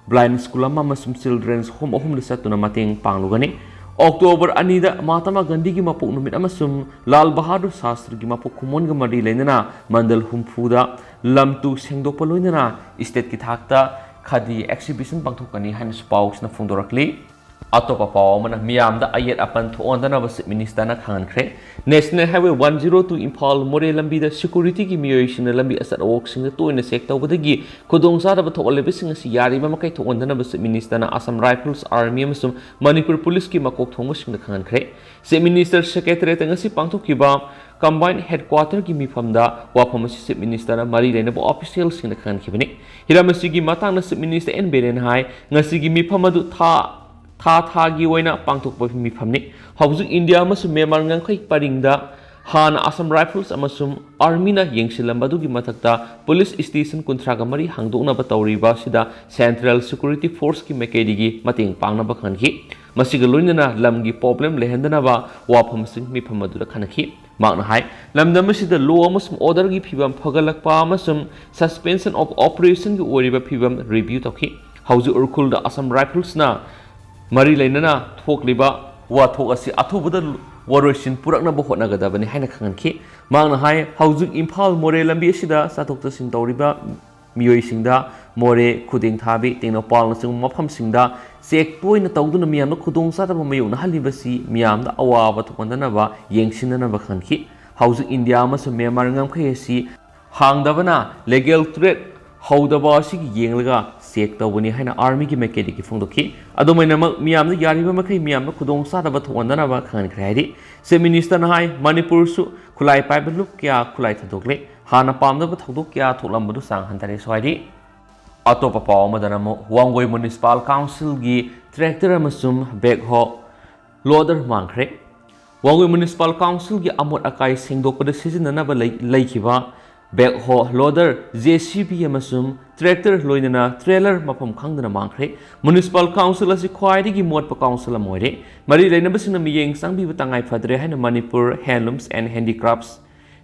ꯕ꯭ꯂꯥꯏꯟ ꯁ꯭ꯀꯨꯜ ꯑꯃ ꯑꯃꯁꯨꯡ ꯆꯤꯜꯗ꯭ꯔꯦꯟꯁ ꯍꯣꯝ ꯑꯍꯨꯝꯗ ꯆꯠꯇꯨꯅ ꯃꯇꯦꯡ ꯄꯥꯡꯂꯨꯒꯅꯤ꯫ ꯑꯣꯛꯇꯣꯕꯔ ꯑꯅꯤꯗ ꯃꯍꯥꯇꯃꯥ ꯒꯥꯟꯙꯤꯒꯤ ꯃꯄꯣꯛ ꯅꯨꯃꯤꯠ ꯑꯃꯁꯨꯡ ꯂꯥꯜ ꯕꯍꯥꯗꯨꯔ ꯁꯥꯁꯇ꯭ꯔꯤꯒꯤ ꯃꯄꯣꯛ ꯀꯨꯝꯑꯣꯟꯒ ꯃꯔꯤ ꯂꯩꯅꯅ ꯃꯟꯗꯜ ꯍꯨꯝꯐꯨꯗ ꯂꯝ ꯇꯨ ꯁꯦꯡꯗꯣꯛꯄ ꯂꯣꯏꯅꯅ ꯏꯁꯇꯦꯠꯀꯤ ꯊꯥꯛꯇ ꯈꯥꯗꯤ ꯑꯦꯛꯁꯤꯕꯤꯁꯟ ꯄꯥꯡꯊꯣꯛꯀꯅꯤ ꯍꯥꯏꯅꯁꯨ ꯄꯥꯎꯁꯤꯅ ꯐꯣꯡꯗꯣꯔꯛꯂꯤ꯫ ꯑꯇꯣꯞꯄ ꯄꯥꯎ ꯑꯃꯅ, ꯃꯤꯌꯥꯝꯗ ꯑꯌꯦꯠ ꯑꯄꯟ ꯊꯣꯛꯍꯟꯗꯅꯕ ꯆꯤꯐ ꯃꯤꯅꯤꯁꯇꯔꯅ ꯈꯪꯍꯟꯈ꯭ꯔꯦ꯫ National highway one zero two Imphal Moreh ꯂꯝꯕꯤꯗ ꯁꯦꯀ꯭ꯌꯨꯔꯤꯇꯤꯒꯤ ꯃꯤꯑꯣꯏꯁꯤꯡꯅ ꯂꯝꯕꯤ ꯑꯆꯠ ꯑꯋꯣꯛꯁꯤꯡꯗ ꯇꯣꯏꯅ ꯆꯦꯛ ꯇꯧꯕꯗꯒꯤ ꯈꯨꯗꯣꯡꯆꯥꯗꯕ ꯊꯣꯛꯍꯜꯂꯤꯕꯁꯤꯡ ꯑꯁꯤ ꯌꯥꯔꯤꯕ ꯃꯈꯩ ꯊꯣꯛꯍꯟꯗꯅꯕ ꯆꯤꯐ ꯃꯤꯅꯤꯁꯇꯔꯅ ꯑꯁꯥꯝ ꯔꯥꯏꯐꯜꯁ ꯑꯥꯔꯃꯤ ꯑꯃꯁꯨꯡ ꯃꯅꯤꯄꯨꯔ ꯄꯨꯂꯤꯁꯀꯤ ꯃꯀꯣꯛ ꯊꯣꯡꯕꯁꯤꯡꯗ ꯈꯪꯍꯟꯈ꯭ꯔꯦ꯫ ꯆꯤꯐ ꯃꯤꯅꯤꯁꯇꯔ ꯁꯦꯀ꯭ꯔꯦꯇꯔꯤꯌꯦꯠꯇ ꯉꯁꯤ ꯄꯥꯡꯊꯣꯛꯈꯤꯕ ꯀꯝꯕꯥꯏꯟ ꯍꯦꯗꯀ꯭ꯋꯥꯇꯔꯒꯤ ꯃꯤꯐꯝꯗ ꯋꯥꯐꯝ ꯑꯁꯤ ꯆꯤꯐ ꯃꯤꯅꯤꯁꯇꯔꯅ ꯃꯔꯤ ꯂꯩꯅꯕ ꯑꯣꯐꯤꯁꯤꯌꯦꯜꯁꯤꯡꯗ ꯈꯪꯍꯟꯈꯤꯕꯅꯤ꯫ ꯍꯤꯔꯝ ꯑꯁꯤꯒꯤ ꯃꯇꯥꯡꯗ ꯆꯤꯐ ꯃꯤꯅꯤꯁꯇꯔ ꯑꯦꯟ ꯕꯤꯔꯦꯟꯅ ꯍꯥꯏ, ꯉꯁꯤꯒꯤ ꯃꯤꯐꯝ ꯑꯗꯨ ꯊꯥ ꯊꯥ ꯊꯥꯒꯤ ꯑꯣꯏꯅ ꯄꯥꯡꯊꯣꯛꯄ ꯃꯤꯐꯝꯅꯤ꯫ ꯍꯧꯖꯤꯛ ꯏꯟꯗꯤꯌꯥ ꯑꯃꯁꯨꯡ ꯃ꯭ꯌꯥꯟꯃꯥꯔ ꯉꯝꯈꯩ ꯄꯔꯤꯡꯗ ꯍꯥꯟꯅ ꯑꯁꯥꯝ ꯔꯥꯏꯐꯜꯁ ꯑꯃꯁꯨꯡ ꯑꯥꯔꯃꯤꯅ ꯌꯦꯡꯁꯤꯜꯂꯝꯕ ꯑꯗꯨꯒꯤ ꯃꯊꯛꯇ ꯄꯨꯂꯤꯁ ꯁ꯭ꯇꯦꯁꯟ ꯀꯨꯟꯊ꯭ꯔꯥꯒ ꯃꯔꯤ ꯍꯥꯡꯗꯣꯛꯅꯕ ꯇꯧꯔꯤꯕ ꯑꯁꯤꯗ ꯁꯦꯟꯇ꯭ꯔꯦꯜ ꯁꯦꯀ꯭ꯌꯨꯔꯤꯇꯤ ꯐꯣꯔꯁꯀꯤ ꯃꯥꯏꯀꯩꯗꯒꯤ ꯃꯇꯦꯡ ꯄꯥꯡꯅꯕ ꯈꯪꯈꯤ꯫ ꯃꯁꯤꯒ ꯂꯣꯏꯅꯅ ꯂꯝꯒꯤ ꯄ꯭ꯔꯣꯕ꯭ꯂꯦꯝ ꯂꯩꯍꯟꯗꯅꯕ ꯋꯥꯐꯝꯁꯤꯡ ꯃꯤꯐꯝ ꯑꯗꯨꯗ ꯈꯟꯅꯈꯤ꯫ ꯃꯍꯥꯛꯅ ꯍꯥꯏ, ꯂꯝꯗꯝ ꯑꯁꯤꯗ ꯂꯣ ꯑꯃꯁꯨꯡ ꯑꯣꯔꯗꯔꯒꯤ ꯐꯤꯕꯝ ꯐꯒꯠꯂꯛꯄ ꯑꯃꯁꯨꯡ ꯁꯁꯄꯦꯟꯁꯟ ꯑꯣꯐ ꯑꯣꯄꯔꯦꯁꯟꯒꯤ ꯑꯣꯏꯔꯤꯕ ꯐꯤꯕꯝ ꯔꯤꯚ꯭ꯌꯨ ꯇꯧꯈꯤ꯫ ꯍꯧꯖꯤꯛ ꯎꯈ꯭ꯔꯨꯜꯗ ꯑꯁꯥꯝ ꯔꯥꯏꯐꯜꯁꯅ ꯃꯔꯤ ꯂꯩꯅꯅ ꯊꯣꯛꯂꯤꯕ ꯋꯥꯊꯣꯛ ꯑꯁꯤ ꯑꯊꯨꯕꯗ ꯋꯥꯔꯣꯏꯁꯤꯟ ꯄꯨꯔꯛꯅꯕ ꯍꯣꯠꯅꯒꯗꯕꯅꯤ ꯍꯥꯏꯅ ꯈꯪꯍꯟꯈꯤ꯫ ꯃꯍꯥꯛꯅ ꯍꯥꯏ, ꯍꯧꯖꯤꯛ ꯏꯝꯐꯥꯜ ꯃꯣꯔꯦ ꯂꯝꯕꯤ ꯑꯁꯤꯗ ꯆꯠꯊꯣꯛ ꯆꯠꯁꯤꯟ ꯇꯧꯔꯤꯕ ꯃꯤꯑꯣꯏꯁꯤꯡꯗ ꯃꯣꯔꯦ, ꯈꯨꯗꯦꯡꯊꯥꯕꯤ, ꯇꯦꯡꯅꯧꯄꯜꯅꯆꯤꯡꯕ ꯃꯐꯝꯁꯤꯡꯗ ꯆꯦꯛ ꯇꯣꯏꯅ ꯇꯧꯗꯨꯅ ꯃꯤꯌꯥꯝꯗ ꯈꯨꯗꯣꯡꯆꯥꯗꯕ ꯃꯥꯌꯣꯛꯅꯍꯜꯂꯤꯕꯁꯤ ꯃꯤꯌꯥꯝꯗ ꯑꯋꯥꯕ ꯊꯣꯛꯍꯟꯗꯅꯕ ꯌꯦꯡꯁꯤꯟꯅꯅꯕ ꯈꯪꯈꯤ꯫ ꯍꯧꯖꯤꯛ ꯏꯟꯗꯤꯌꯥ ꯑꯃꯁꯨꯡ ꯃ꯭ꯌꯥꯟꯃꯥꯔ ꯉꯝꯈꯩ ꯑꯁꯤ ꯍꯥꯡꯗꯕꯅ ꯂꯤꯒꯦꯜ ꯇ꯭ꯔꯦꯠ ꯍꯧꯗꯕ ꯑꯁꯤꯒꯤ ꯌꯦꯡꯂꯒ ꯆꯦꯛ ꯇꯧꯕꯅꯤ ꯍꯥꯏꯅ ꯑꯥꯔꯃꯤꯒꯤ ꯃꯥꯏꯀꯩꯗꯒꯤ ꯐꯣꯡꯗꯣꯛꯈꯤ꯫ ꯑꯗꯨꯃꯥꯏꯅꯃꯛ ꯃꯤꯌꯥꯝꯗ ꯌꯥꯔꯤꯕ ꯃꯈꯩ ꯃꯤꯌꯥꯝꯗ ꯈꯨꯗꯣꯡꯆꯥꯗꯕ ꯊꯣꯛꯍꯟꯗꯅꯕ ꯈꯪꯍꯟꯈ꯭ꯔꯦ ꯍꯥꯏꯔꯤ꯫ ꯆꯤꯐ ꯃꯤꯅꯤꯁꯇꯔꯅ ꯍꯥꯏ, ꯃꯅꯤꯄꯨꯔꯁꯨ ꯈꯨꯠꯂꯥꯏ ꯄꯥꯏꯕ ꯂꯨꯞ ꯀꯌꯥ ꯈꯨꯠꯂꯥꯏ ꯊꯥꯗꯣꯛꯂꯦ꯫ ꯍꯥꯟꯅ ꯄꯥꯝꯗꯕ ꯊꯧꯗꯣꯛ ꯀꯌꯥ ꯊꯣꯛꯂꯝꯕꯗꯨ ꯆꯥꯡ ꯍꯟꯊꯔꯦꯁꯨ ꯍꯥꯏꯔꯤ꯫ ꯑꯇꯣꯞꯄ ꯄꯥꯎ ꯑꯃꯗꯅ ꯑꯃꯨꯛ ꯋꯥꯡꯒꯣꯏ ꯃ꯭ꯌꯨꯅꯤꯁꯤꯄꯥꯜ ꯀꯥꯎꯟꯁꯤꯜꯒꯤ ꯇ꯭ꯔꯦꯛꯇꯔ ꯑꯃꯁꯨꯡ ꯕꯦꯛꯍꯣ ꯂꯣꯗꯔ ꯃꯥꯡꯈ꯭ꯔꯦ꯫ ꯋꯥꯡꯒꯣꯏ ꯃ꯭ꯌꯨꯅꯤꯁꯤꯄꯥꯜ ꯀꯥꯎꯟꯁꯤꯜꯒꯤ ꯑꯃꯣꯠ ꯑꯀꯥꯏ ꯁꯦꯡꯗꯣꯛꯄꯗ ꯁꯤꯖꯤꯟꯅꯅꯕ ꯂꯩ-, ꯂꯩꯈꯤꯕ ꯕꯦꯛꯍꯣ, ꯂꯣꯗꯔ, ꯖꯦ ꯁꯤ ꯕꯤ ꯑꯃꯁꯨꯡ ꯇ꯭ꯔꯦꯛꯇꯔ, ꯂꯣꯏꯅꯅ ꯇ꯭ꯔꯦꯂꯔ ꯃꯐꯝ ꯈꯪꯗꯅ ꯃꯥꯡꯈ꯭ꯔꯦ꯫ ꯃ꯭ꯌꯨꯅꯤꯁꯤꯄꯥꯜ ꯀꯥꯎꯟꯁꯤꯜ ꯑꯁꯤ ꯈ꯭ꯋꯥꯏꯗꯒꯤ ꯃꯣꯠꯄ ꯀꯥꯎꯟꯁꯤꯜ ꯑꯃ ꯑꯣꯏꯔꯦ꯫ ꯃꯔꯤ ꯂꯩꯅꯕꯁꯤꯡꯅ ꯃꯤꯠꯌꯦꯡ ꯆꯪꯕꯤꯕ ꯇꯉꯥꯏ ꯐꯗ꯭ꯔꯦ ꯍꯥꯏꯅ ꯃꯅꯤꯄꯨꯔ ꯍꯦꯟꯂꯨꯝꯁ ꯑꯦꯟ ꯍꯦꯟꯗꯤꯀ꯭ꯔꯥꯐꯠꯁ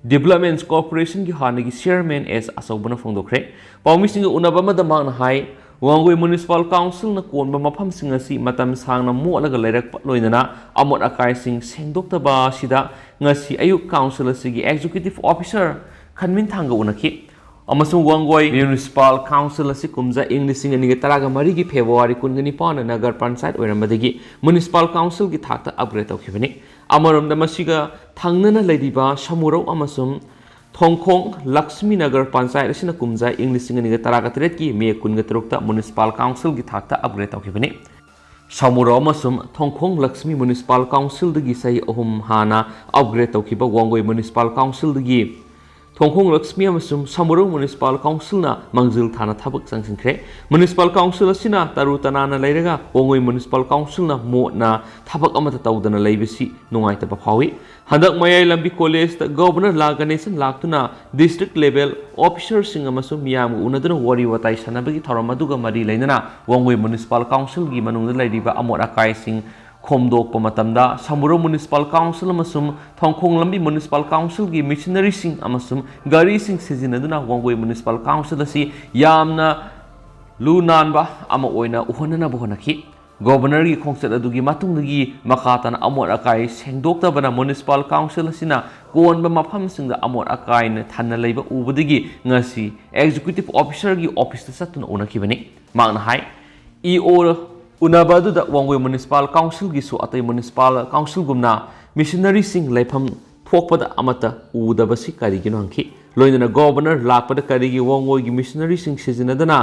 ꯗꯤꯕ꯭ꯂꯞꯃꯦꯟꯠꯁ ꯀꯣꯔꯄꯣꯔꯦꯁꯟꯒꯤ ꯍꯥꯟꯅꯒꯤ ꯆꯤꯌꯔꯃꯦꯟ ꯑꯦꯁ ꯑꯆꯧꯕꯅ ꯐꯣꯡꯗꯣꯛꯈ꯭ꯔꯦ꯫ ꯄꯥꯎꯃꯤꯁꯤꯡꯒ ꯎꯅꯕ ꯑꯃꯗ ꯃꯍꯥꯛꯅ ꯍꯥꯏ, ꯋꯥꯡꯒꯣꯏ ꯃ꯭ꯌꯨꯅꯤꯁꯤꯄꯥꯜ ꯀꯥꯎꯟꯁꯤꯜꯅ ꯀꯣꯟꯕ ꯃꯐꯝꯁꯤꯡ ꯑꯁꯤ ꯃꯇꯝ ꯁꯥꯡꯅ ꯃꯣꯠꯂꯒ ꯂꯩꯔꯛꯄ, ꯂꯣꯏꯅꯅ ꯑꯃꯣꯠ ꯑꯀꯥꯏꯁꯤꯡ ꯁꯦꯡꯗꯣꯛꯇꯕ ꯑꯁꯤꯗ ꯉꯁꯤ ꯑꯌꯨꯛ ꯀꯥꯎꯟꯁꯤꯜ ꯑꯁꯤꯒꯤ ꯑꯦꯛꯖꯤꯀ꯭ꯌꯨꯇꯤꯚ ꯑꯣꯐꯤꯁꯥꯔ ꯈꯟꯃꯤꯟꯊꯥꯡꯒ ꯎꯅꯈꯤ꯫ ꯑꯃꯁꯨꯡ ꯋꯥꯡꯒꯣꯏ ꯃ꯭ꯌꯨꯅꯤꯁꯤꯄꯥꯜ ꯀꯥꯎꯟꯁꯤꯜ ꯑꯁꯤ ꯀꯨꯝꯖꯥ ꯏꯪ ꯂꯤꯁꯤꯡ ꯑꯅꯤꯒ ꯇꯔꯥꯒ ꯃꯔꯤꯒꯤ ꯐꯦꯕ꯭ꯔꯨꯋꯥꯔꯤ ꯀꯨꯟꯒ ꯅꯤꯄꯥꯟꯗ ꯅꯒꯔ ꯄꯟꯆꯥꯌꯠ ꯑꯣꯏꯔꯝꯕꯗꯒꯤ ꯃ꯭ꯌꯨꯅꯤꯁꯤꯄꯥꯜ ꯀꯥꯎꯟꯁꯤꯜꯒꯤ ꯊꯥꯛꯇ ꯑꯞꯒ꯭ꯔꯦꯗ ꯇꯧꯈꯤꯕꯅꯤ꯫ ꯑꯃꯔꯣꯝꯗ ꯃꯁꯤꯒ ꯊꯪꯅꯅ ꯂꯩꯔꯤꯕ ꯁꯃꯨꯔꯧ ꯑꯃꯁꯨꯡ ꯊꯣꯡꯈꯣꯡ ꯂꯛꯁꯃꯤ ꯅꯒꯔ ꯄꯟꯆꯥꯌꯠ ꯑꯁꯤꯅ ꯀꯨꯝꯖꯥ ꯏꯪ ꯂꯤꯁꯤꯡ ꯑꯅꯤꯒ ꯇꯔꯥꯒ ꯇꯔꯦꯠꯀꯤ ꯃꯦ ꯀꯨꯟꯒ ꯇꯔꯨꯛꯇ ꯃ꯭ꯌꯨꯅꯤꯁꯤꯄꯥꯜ ꯀꯥꯎꯟꯁꯤꯜꯒꯤ ꯊꯥꯛꯇ ꯑꯞꯒ꯭ꯔꯦꯗ ꯇꯧꯈꯤꯕꯅꯤ꯫ ꯁꯃꯨꯔꯧ ꯑꯃꯁꯨꯡ ꯊꯣꯡꯈꯣꯡ ꯂꯛꯁꯃꯤ ꯃ꯭ꯌꯨꯅꯤꯁꯤꯄꯥꯜ ꯀꯥꯎꯟꯁꯤꯜꯗꯒꯤ ꯆꯍꯤ ꯑꯍꯨꯝ ꯍꯥꯟꯅ ꯑꯞꯒ꯭ꯔꯦꯗ ꯇꯧꯈꯤꯕ ꯋꯥꯡꯒꯣꯏ ꯃ꯭ꯌꯨꯅꯤꯁꯤꯄꯥꯜ ꯀꯥꯎꯟꯁꯤꯜꯗꯒꯤ ꯊꯣꯡꯈꯣꯡ ꯂꯛꯁꯃꯤ ꯑꯃꯁꯨꯡ ꯁꯃꯨꯔꯧ ꯃ꯭ꯌꯨꯅꯤꯁꯤꯄꯥꯜ ꯀꯥꯎꯟꯁꯤꯜꯅ ꯃꯥꯡꯖꯤꯜ ꯊꯥꯅ ꯊꯕꯛ ꯆꯪꯁꯤꯟꯈ꯭ꯔꯦ꯫ ꯃ꯭ꯌꯨꯅꯤꯁꯤꯄꯥꯜ ꯀꯥꯎꯟꯁꯤꯜ ꯑꯁꯤꯅ ꯇꯔꯨ ꯇꯅꯥꯟꯅ ꯂꯩꯔꯒ ꯋꯥꯡꯉꯣꯏ ꯃ꯭ꯌꯨꯅꯤꯁꯤꯄꯥꯜ ꯀꯥꯎꯟꯁꯤꯜꯅ ꯃꯣꯠꯅ ꯊꯕꯛ ꯑꯃꯠꯇ ꯇꯧꯗꯅ ꯂꯩꯕꯁꯤ ꯅꯨꯡꯉꯥꯏꯇꯕ ꯐꯥꯎꯏ꯫ ꯍꯟꯗꯛ ꯃꯌꯥꯏ ꯂꯝꯕꯤ ꯀꯣꯂꯦꯖꯇ ꯒꯣꯚꯔꯅꯔ ꯂꯥ ꯒꯅꯦꯁꯟ ꯂꯥꯛꯇꯨꯅ ꯗꯤꯁꯇ꯭ꯔꯤꯛ ꯂꯦꯚꯦꯜ ꯑꯣꯐꯤꯁꯔꯁꯤꯡ ꯑꯃꯁꯨꯡ ꯃꯤꯌꯥꯝꯒ ꯎꯅꯗꯨꯅ ꯋꯥꯔꯤ ꯋꯥꯇꯥꯏ ꯁꯥꯟꯅꯕꯒꯤ ꯊꯧꯔꯝ ꯑꯗꯨꯒ ꯃꯔꯤ ꯂꯩꯅꯅ ꯋꯥꯡꯉꯣꯏ ꯃ꯭ꯌꯨꯅꯤꯁꯤꯄꯥꯜ ꯀꯥꯎꯟꯁꯤꯜꯒꯤ ꯃꯅꯨꯡꯗ ꯂꯩꯔꯤꯕ ꯑꯃꯣꯠ ꯑꯀꯥꯏꯁꯤꯡ ꯈꯣꯝꯗꯣꯛꯄ ꯃꯇꯝꯗ ꯁꯃꯨꯔꯧ ꯃ꯭ꯌꯨꯅꯤꯁꯤꯄꯥꯜ ꯀꯥꯎꯟꯁꯤꯜ ꯑꯃꯁꯨꯡ ꯊꯣꯡꯈꯣꯡ ꯂꯝꯕꯤ ꯃ꯭ꯌꯨꯅꯤꯁꯤꯄꯥꯜ ꯀꯥꯎꯟꯁꯤꯜꯒꯤ ꯃꯤꯁꯅꯔꯤꯁꯤꯡ ꯑꯃꯁꯨꯡ ꯒꯥꯔꯤꯁꯤꯡ ꯁꯤꯖꯤꯟꯅꯗꯨꯅ ꯋꯥꯡꯒꯣꯏ ꯃ꯭ꯌꯨꯅꯤꯁꯤꯄꯥꯜ ꯀꯥꯎꯟꯁꯤꯜ ꯑꯁꯤ ꯌꯥꯝꯅ ꯂꯨ ꯅꯥꯟꯕ ꯑꯃ ꯑꯣꯏꯅ ꯎꯍꯟꯅꯅꯕ ꯍꯣꯠꯅꯈꯤ꯫ ꯒꯣꯚꯔꯅꯔꯒꯤ ꯈꯣꯡꯆꯠ ꯑꯗꯨꯒꯤ ꯃꯇꯨꯡꯗꯒꯤ ꯃꯈꯥ ꯇꯥꯅ ꯑꯃꯣꯠ ꯑꯀꯥꯏ ꯁꯦꯡꯗꯣꯛꯇꯕꯅ ꯃ꯭ꯌꯨꯅꯤꯁꯤꯄꯥꯜ ꯀꯥꯎꯟꯁꯤꯜ ꯑꯁꯤꯅ ꯀꯣꯟꯕ ꯃꯐꯝꯁꯤꯡꯗ ꯑꯃꯣꯠ ꯑꯀꯥꯏꯅ ꯊꯟꯅ ꯂꯩꯕ ꯎꯕꯗꯒꯤ ꯉꯁꯤ ꯑꯦꯛꯖꯤꯀ꯭ꯌꯨꯇꯤꯚ ꯑꯣꯐꯤꯁꯔꯒꯤ ꯑꯣꯐꯤꯁꯇ ꯆꯠꯇꯨꯅ ꯎꯅꯈꯤꯕꯅꯤ꯫ ꯃꯍꯥꯛꯅ ꯍꯥꯏ, ꯏ ꯑꯣ ꯎꯅꯕ ꯑꯗꯨꯗ ꯋꯥꯡꯒꯣꯏ ꯃ꯭ꯌꯨꯅꯤꯁꯤꯄꯥꯜ ꯀꯥꯎꯟꯁꯤꯜꯒꯤꯁꯨ ꯑꯇꯩ ꯃ꯭ꯌꯨꯅꯤꯁꯤꯄꯥꯜ ꯀꯥꯎꯟꯁꯤꯜꯒꯨꯝꯅ ꯃꯤꯁꯅꯔꯤꯁꯤꯡ ꯂꯩꯐꯝ ꯊꯣꯛꯄꯗ ꯑꯃꯠꯇ ꯎꯗꯕꯁꯤ ꯀꯔꯤꯒꯤꯅꯣ ꯍꯪꯈꯤ꯫ ꯂꯣꯏꯅꯅ ꯒꯣꯚꯔꯅꯔ ꯂꯥꯛꯄꯗ ꯀꯔꯤꯒꯤ ꯋꯥꯡꯒꯣꯏꯒꯤ ꯃꯤꯁꯅꯔꯤꯁꯤꯡ ꯁꯤꯖꯤꯟꯅꯗꯅ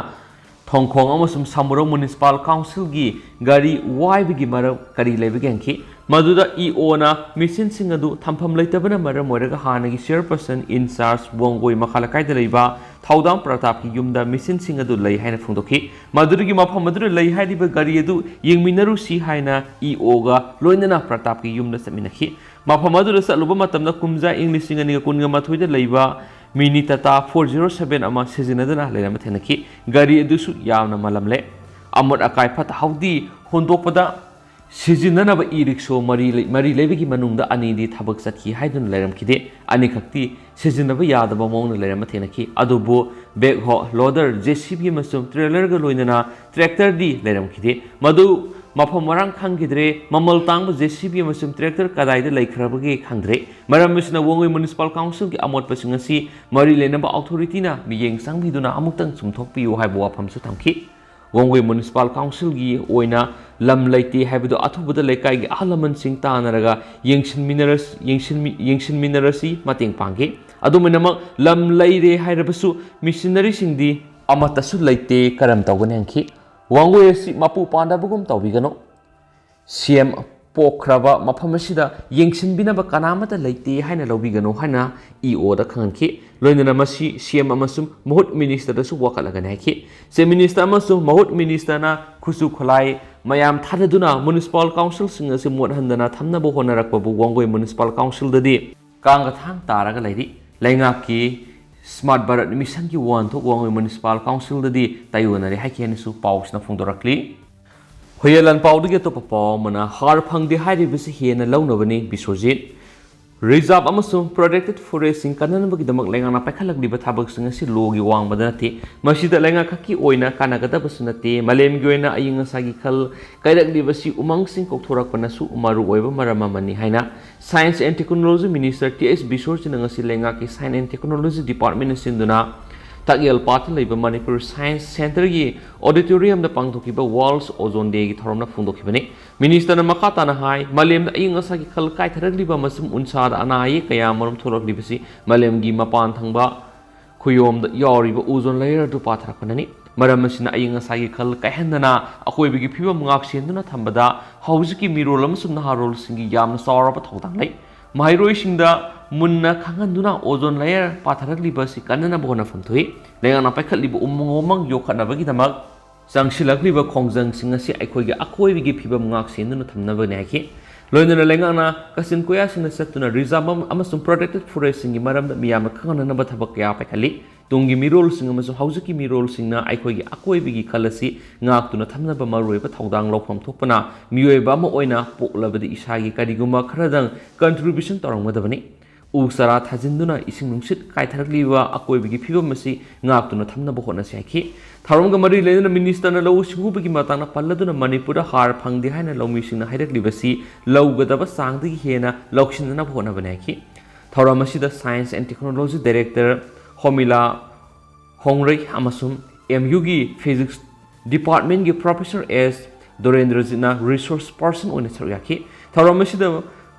ꯊꯣꯡꯈꯣꯡ ꯑꯃꯁꯨꯡ ꯁꯃꯨꯔꯧ ꯃ꯭ꯌꯨꯅꯤꯁꯤꯄꯥꯜ ꯀꯥꯎꯟꯁꯤꯜꯒꯤ ꯒꯥꯔꯤ ꯋꯥꯏꯕꯒꯤ ꯃꯔꯝ ꯀꯔꯤ ꯂꯩꯕꯒꯦ ꯍꯪꯈꯤ꯫ ꯃꯗꯨꯗ ꯏ ꯑꯣꯅ ꯃꯦꯁꯤꯟꯁꯤꯡ ꯑꯗꯨ ꯊꯝꯐꯝ ꯂꯩꯇꯕꯅ ꯃꯔꯝ ꯑꯣꯏꯔꯒ ꯍꯥꯟꯅꯒꯤ ꯆꯤꯌꯔꯄꯔꯁꯟ ꯏꯟꯆꯥꯔꯖ ꯋꯥꯡꯒꯣꯏ ꯃꯈꯥ ꯂꯩꯀꯥꯏꯗ ꯂꯩꯕ ꯊꯧꯗꯥꯝ ꯄ꯭ꯔꯇꯥꯞꯀꯤ ꯌꯨꯝꯗ ꯃꯦꯁꯤꯟꯁꯤꯡ ꯑꯗꯨ ꯂꯩ ꯍꯥꯏꯅ ꯐꯣꯡꯗꯣꯛꯈꯤ꯫ ꯃꯗꯨꯗꯒꯤ ꯃꯐꯝ ꯑꯗꯨꯗ ꯂꯩ ꯍꯥꯏꯔꯤꯕ ꯒꯥꯔꯤ ꯑꯗꯨ ꯌꯦꯡꯃꯤꯟꯅꯔꯨꯁꯤ ꯍꯥꯏꯅ ꯏ ꯑꯣꯒ ꯂꯣꯏꯅꯅ ꯄ꯭ꯔꯇꯥꯞꯀꯤ ꯌꯨꯝꯗ ꯆꯠꯃꯤꯟꯅꯈꯤ꯫ ꯃꯐꯝ ꯑꯗꯨꯗ ꯆꯠꯂꯨꯕ ꯃꯇꯝꯗ ꯀꯨꯝꯖꯥ ꯏꯪ ꯂꯤꯁꯤꯡ ꯑꯅꯤꯒ ꯀꯨꯟꯒ ꯃꯥꯊꯣꯏꯗ ꯂꯩꯕ ꯃꯤꯅꯤ ꯇꯥꯇꯥ ꯐꯣꯔ ꯖꯤꯔꯣ ꯁꯚꯦꯟ ꯑꯃ ꯁꯤꯖꯤꯟꯅꯗꯨꯅ ꯂꯩꯔꯝꯕ ꯊꯦꯡꯅꯈꯤ꯫ ꯒꯥꯔꯤ ꯑꯗꯨꯁꯨ ꯌꯥꯝꯅ ꯃꯜꯂꯝꯂꯦ꯫ ꯑꯃꯣꯠ ꯑꯀꯥꯏ ꯐꯠꯇ ꯍꯥꯎꯗꯤ ꯍꯨꯟꯗꯣꯛꯄꯗ ꯁꯤꯖꯤꯟꯅꯅꯕ ꯏ ꯔꯤꯛꯁꯣ ꯃꯔꯤ ꯂꯩ-, ꯃꯔꯤ ꯂꯩꯕꯒꯤ ꯃꯅꯨꯡꯗ ꯑꯅꯤꯗꯤ ꯊꯕꯛ ꯆꯠꯈꯤ ꯍꯥꯏꯗꯨꯅ ꯂꯩꯔꯝꯈꯤꯗꯦ꯫ ꯑꯅꯤꯈꯛꯇꯤ ꯁꯤꯖꯤꯟꯅꯕ ꯌꯥꯗꯕ ꯃꯑꯣꯡꯗ ꯂꯩꯔꯝꯕ ꯊꯦꯡꯅꯈꯤ꯫ ꯑꯗꯨꯕꯨ ꯕꯦꯛꯍꯣ, ꯂꯣꯗꯔ, ꯖꯦ ꯁꯤ ꯕꯤ ꯑꯃꯁꯨꯡ ꯇ꯭ꯔꯦꯂꯔꯒ ꯂꯣꯏꯅꯅ ꯇ꯭ꯔꯦꯛꯇꯔꯗꯤ ꯂꯩꯔꯝꯈꯤꯗꯦ꯫ ꯃꯗꯨ ꯃꯐꯝ ꯃꯔꯥꯡ ꯈꯪꯈꯤꯗ꯭ꯔꯦ꯫ ꯃꯃꯜ ꯇꯥꯡꯕ ꯖꯦ ꯁꯤ ꯕꯤ ꯑꯃꯁꯨꯡ ꯇ꯭ꯔꯦꯛꯇꯔ ꯀꯗꯥꯏꯗ ꯂꯩꯈ꯭ꯔꯕꯒꯦ ꯈꯪꯗ꯭ꯔꯦ꯫ ꯃꯔꯝ ꯑꯁꯤꯅ ꯋꯥꯡꯉꯣꯏ ꯃ꯭ꯌꯨꯅꯤꯁꯤꯄꯥꯜ ꯀꯥꯎꯟꯁꯤꯜꯒꯤ ꯑꯃꯣꯠꯄꯁꯤꯡ ꯑꯁꯤ ꯃꯔꯤ ꯂꯩꯅꯕ ꯑꯣꯊꯣꯔꯤꯇꯤꯅ ꯃꯤꯠꯌꯦꯡ ꯆꯪꯕꯤꯗꯨꯅ ꯑꯃꯨꯛꯇꯪ ꯆꯨꯝꯊꯣꯛꯄꯤꯌꯨ ꯍꯥꯏꯕ ꯋꯥꯐꯝꯁꯨ ꯊꯝꯈꯤ꯫ ꯋꯥꯡꯒꯣꯏ ꯃ꯭ꯌꯨꯅꯤꯁꯤꯄꯥꯜ ꯀꯥꯎꯟꯁꯤꯜꯒꯤ ꯑꯣꯏꯅ ꯂꯝ ꯂꯩꯇꯦ ꯍꯥꯏꯕꯗꯨ ꯑꯊꯨꯕꯗ ꯂꯩꯀꯥꯏꯒꯤ ꯑꯍꯜ ꯂꯃꯟꯁꯤꯡ ꯇꯥꯟꯅꯔꯒ ꯌꯦꯡꯁꯤꯟꯃꯤꯟꯅꯔꯁ-, ꯌꯦꯡꯁꯤꯟꯃꯤ-, ꯌꯦꯡꯁꯤꯟꯃꯤꯟꯅꯔꯁꯤ ꯃꯇꯦꯡ ꯄꯥꯡꯒꯦ꯫ ꯑꯗꯨꯃꯥꯏꯅꯃꯛ ꯂꯝ ꯂꯩꯔꯦ ꯍꯥꯏꯔꯕꯁꯨ ꯃꯤꯁꯤꯅꯔꯤꯁꯤꯡꯗꯤ ꯑꯃꯠꯇꯁꯨ ꯂꯩꯇꯦ, ꯀꯔꯝ ꯇꯧꯒꯅꯤ ꯍꯪꯈꯤ꯫ ꯋꯥꯡꯒꯣꯏ ꯑꯁꯤ ꯃꯄꯨ ꯄꯥꯟꯗꯕꯒꯨꯝ ꯇꯧꯕꯤꯒꯅꯨ꯫ ꯁꯤ ꯑꯦꯝ ꯄꯣꯛꯈ꯭ꯔꯕ ꯃꯐꯝ ꯑꯁꯤꯗ ꯌꯦꯡꯁꯤꯟꯕꯤꯅꯕ ꯀꯅꯥꯃꯠꯇ ꯂꯩꯇꯦ ꯍꯥꯏꯅ ꯂꯧꯕꯤꯒꯅꯨ ꯍꯥꯏꯅ ꯏ ꯑꯣꯗ ꯈꯪꯍꯟꯈꯤ꯫ ꯂꯣꯏꯅꯅ ꯃꯁꯤ ꯁꯤ ꯑꯦꯝ ꯑꯃꯁꯨꯡ ꯃꯍꯨꯠ ꯃꯤꯅꯤꯁꯇꯔꯗꯁꯨ ꯋꯥꯀꯠꯂꯒꯅꯤ ꯍꯥꯏꯈꯤ꯫ ꯆꯤꯐ ꯃꯤꯅꯤꯁꯇꯔ ꯑꯃꯁꯨꯡ ꯃꯍꯨꯠ ꯃꯤꯅꯤꯁꯇꯔꯅ ꯈꯨꯠꯁꯨ ꯈꯨꯠꯂꯥꯏ ꯃꯌꯥꯝ ꯊꯥꯗꯗꯨꯅ ꯃ꯭ꯌꯨꯅꯤꯁꯤꯄꯥꯜ ꯀꯥꯎꯟꯁꯤꯜꯁꯤꯡ ꯑꯁꯤ ꯃꯣꯠꯍꯟꯗꯅ ꯊꯝꯅꯕ ꯍꯣꯠꯅꯔꯛꯄꯕꯨ ꯋꯥꯡꯒꯣꯏ ꯃ꯭ꯌꯨꯅꯤꯁꯤꯄꯥꯜ ꯀꯥꯎꯟꯁꯤꯜꯗꯗꯤ ꯀꯥꯡꯒ ꯊꯥꯡ ꯇꯥꯔꯒ ꯂꯩꯔꯤ꯫ ꯂꯩꯉꯥꯛꯀꯤ ꯁ꯭ꯃꯥꯔꯠ ꯚꯥꯔꯠ ꯃꯤꯁꯟꯒꯤ ꯋꯥꯍꯟꯊꯣꯛ ꯋꯥꯡꯒꯣꯏ ꯃ꯭ꯌꯨꯅꯤꯁꯤꯄꯥꯜ ꯀꯥꯎꯟꯁꯤꯜꯗꯗꯤ ꯇꯥꯏꯑꯣꯟꯅꯔꯦ ꯍꯥꯏꯈꯤ ꯍꯥꯏꯅꯁꯨ ꯄꯥꯎꯁꯤꯅ ꯐꯣꯡꯗꯣꯔꯛꯂꯤ꯫ ꯍꯨꯏꯌꯦꯟ ꯂꯥꯟꯄꯥꯎꯗꯒꯤ ꯑꯇꯣꯞꯄ ꯄꯥꯎ ꯑꯃꯅ, ꯍꯥꯔ ꯐꯪꯗꯦ ꯍꯥꯏꯔꯤꯕꯁꯤ ꯍꯦꯟꯅ ꯂꯧꯅꯕꯅꯤ, ꯕꯤꯁ꯭ꯋꯖꯤꯠ꯫ ꯔꯤꯖꯥꯔꯚ ꯑꯃꯁꯨꯡ ꯄ꯭ꯔꯣꯇꯦꯛꯇꯦꯗ ꯐꯣꯔꯦꯁ꯭ꯠꯁꯤꯡ ꯀꯟꯅꯅꯕꯒꯤꯗꯃꯛ ꯂꯩꯉꯥꯛꯅ ꯄꯥꯏꯈꯠꯂꯛꯂꯤꯕ ꯊꯕꯛꯁꯤꯡ ꯑꯁꯤ ꯂꯣꯒꯤ ꯋꯥꯡꯃꯗ ꯅꯠꯇꯦ, ꯃꯁꯤꯗ ꯂꯩꯉꯥꯛ ꯈꯛꯀꯤ ꯑꯣꯏꯅ ꯀꯥꯟꯅꯒꯗꯕꯁꯨ ꯅꯠꯇꯦ꯫ ꯃꯥꯂꯦꯝꯒꯤ ꯑꯣꯏꯅ ꯑꯏꯪ ꯑꯁꯥꯒꯤ ꯈꯜ ꯀꯥꯏꯔꯛꯂꯤꯕꯁꯤ ꯎꯃꯪꯁꯤꯡ ꯀꯣꯛꯊꯣꯔꯛꯄꯅꯁꯨ ꯃꯔꯨꯑꯣꯏꯕ ꯃꯔꯝ ꯑꯃꯅꯤ ꯍꯥꯏꯅ Science and Technology Minister T S ꯕꯤꯁ꯭ꯋꯖꯤꯠꯅ ꯉꯁꯤ ꯂꯩꯉꯥꯛꯀꯤ Science and Technology Departmentꯅ ꯁꯤꯟꯗꯨꯅ ꯇꯥꯛꯌꯦꯜ ꯄꯥꯠꯇ ꯂꯩꯕ ꯃꯅꯤꯄꯨꯔ ꯁꯥꯏꯟꯁ ꯁꯦꯟꯇꯔꯒꯤ ꯑꯣꯗꯤꯇꯣꯔꯤꯌꯝꯗ ꯄꯥꯡꯊꯣꯛꯈꯤꯕ World Ozone Dayꯒꯤ ꯊꯧꯔꯝꯗ ꯐꯣꯡꯗꯣꯛꯈꯤꯕꯅꯤ꯫ ꯃꯤꯅꯤꯁꯇꯔꯅ ꯃꯈꯥ ꯇꯥꯅ ꯍꯥꯏ, ꯃꯥꯂꯦꯝꯗ ꯑꯏꯪ ꯑꯁꯥꯒꯤ ꯈꯜ ꯀꯥꯏꯊꯔꯛꯂꯤꯕ ꯑꯃꯁꯨꯡ ꯎꯟꯁꯥꯗ ꯑꯅꯥ ꯑꯌꯦꯛ ꯀꯌꯥ ꯑꯃꯔꯣꯝ ꯊꯣꯛꯂꯛꯂꯤꯕꯁꯤ ꯃꯥꯂꯦꯝꯒꯤ ꯃꯄꯥꯟ ꯊꯪꯕ ꯈꯨꯌꯣꯝꯗ ꯌꯥꯎꯔꯤꯕ ozone layer ꯑꯗꯨ ꯄꯥꯊꯔꯛꯄꯅꯅꯤ꯫ ꯃꯔꯝ ꯑꯁꯤꯅ ꯑꯏꯪ ꯑꯁꯥꯒꯤ ꯈꯜ ꯀꯥꯏꯍꯟꯗꯅ ꯑꯀꯣꯏꯕꯒꯤ ꯐꯤꯕꯝ ꯉꯥꯛ ꯁꯦꯟꯗꯨꯅ ꯊꯝꯕꯗ ꯍꯧꯖꯤꯛꯀꯤ ꯃꯤꯔꯣꯜ ꯑꯃꯁꯨꯡ ꯅꯍꯥꯔꯣꯜꯁꯤꯡꯒꯤ ꯌꯥꯝꯅ ꯆꯥꯎꯔꯕ ꯊꯧꯗꯥꯡ ꯂꯩ꯫ ꯃꯍꯩꯔꯣꯏꯁꯤꯡꯗ ꯃꯨꯟꯅ ꯈꯪꯍꯟꯗꯨꯅ ozone layer ꯄꯥꯊꯔꯛꯂꯤꯕ ꯑꯁꯤ ꯀꯟꯅꯅꯕ ꯍꯣꯠꯅꯐꯝ ꯊꯣꯛꯏ꯫ ꯂꯩꯉꯥꯛꯅ ꯄꯥꯏꯈꯠꯂꯤꯕ ꯎꯃꯪ ꯋꯥꯃꯪ ꯌꯣꯛꯈꯠꯅꯕꯒꯤꯗꯃꯛ ꯆꯪꯁꯤꯜꯂꯛꯂꯤꯕ ꯈꯣꯡꯖꯪꯁꯤꯡ ꯑꯁꯤ ꯑꯩꯈꯣꯏꯒꯤ ꯑꯀꯣꯏꯕꯒꯤ ꯐꯤꯕꯝ ꯉꯥꯛ ꯁꯦꯟꯗꯨꯅ ꯊꯝꯅꯕꯅꯤ ꯍꯥꯏꯈꯤ꯫ ꯂꯣꯏꯅꯅ ꯂꯩꯉꯥꯛꯅ ꯀꯥꯆꯤꯟ ꯀꯣꯌꯥꯁꯤꯡꯗ ꯆꯠꯇꯨꯅ ꯔꯤꯖꯥꯔꯚ ꯑꯃ-, ꯑꯃꯁꯨꯡ ꯄ꯭ꯔꯣꯇꯦꯛꯇꯦꯗ ꯐꯣꯔꯦꯁ꯭ꯠꯁꯤꯡꯒꯤ ꯃꯔꯝꯗ ꯃꯤꯌꯥꯝꯅ ꯈꯪꯍꯟꯅꯅꯕ ꯊꯕꯛ ꯀꯌꯥ ꯄꯥꯏꯈꯠꯂꯤ꯫ ꯇꯨꯡꯒꯤ ꯃꯤꯔꯣꯜꯁꯤꯡ ꯑꯃꯁꯨꯡ ꯍꯧꯖꯤꯛꯀꯤ ꯃꯤꯔꯣꯜꯁꯤꯡꯅ ꯑꯩꯈꯣꯏꯒꯤ ꯑꯀꯣꯏꯕꯒꯤ ꯈꯜ ꯑꯁꯤ ꯉꯥꯛꯇꯨꯅ ꯊꯝꯅꯕ ꯃꯔꯨꯑꯣꯏꯕ ꯊꯧꯗꯥꯡ ꯂꯧꯐꯝ ꯊꯣꯛꯄꯅ ꯃꯤꯑꯣꯏꯕ ꯑꯃ ꯑꯣꯏꯅ ꯄꯣꯛꯂꯕꯗꯤ ꯏꯁꯥꯒꯤ ꯀꯔꯤꯒꯨꯝꯕ ꯈꯔꯗꯪ contribution ꯇꯧꯔꯝꯒꯗꯕꯅꯤ꯫ ꯎ ꯆꯥꯔꯥ ꯊꯥꯖꯤꯟꯗꯨꯅ ꯏꯁꯤꯡ ꯅꯨꯡꯁꯤꯠ ꯀꯥꯏꯊꯔꯛꯂꯤꯕ ꯑꯀꯣꯏꯕꯒꯤ ꯐꯤꯕꯝ ꯑꯁꯤ ꯉꯥꯛꯇꯨꯅ ꯊꯝꯅꯕ ꯍꯣꯠꯅꯁꯤ ꯍꯥꯏꯈꯤ꯫ ꯊꯧꯔꯝꯒ ꯃꯔꯤ ꯂꯩꯅꯅ ꯃꯤꯅꯤꯁꯇꯔꯅ ꯂꯧꯎ ꯁꯤꯡꯎꯕꯒꯤ ꯃꯇꯥꯡꯗ ꯄꯜꯂꯗꯨꯅ ꯃꯅꯤꯄꯨꯔꯗ ꯍꯥꯔ ꯐꯪꯗꯦ ꯍꯥꯏꯅ ꯂꯧꯃꯤꯁꯤꯡꯅ ꯍꯥꯏꯔꯛꯂꯤꯕꯁꯤ ꯂꯧꯒꯗꯕ ꯆꯥꯡꯗꯒꯤ ꯍꯦꯟꯅ ꯂꯧꯁꯤꯟꯅꯅꯕ ꯍꯣꯠꯅꯕꯅꯤ ꯍꯥꯏꯈꯤ꯫ ꯊꯧꯔꯝ ꯑꯁꯤꯗ Science and Technology Director ꯍꯣꯃꯤꯂꯥ ꯍꯣꯡꯔꯩ ꯑꯃꯁꯨꯡ ꯑꯦꯝ ꯌꯨꯒꯤ Physics Departmentꯀꯤ Professor ꯑꯦꯁ ꯗꯣꯔꯦꯟꯗ꯭ꯔꯖꯤꯠꯅ resource person ꯑꯣꯏꯅ ꯁꯔꯨꯛ ꯌꯥꯈꯤ꯫ ꯊꯧꯔꯝ ꯑꯁꯤꯗ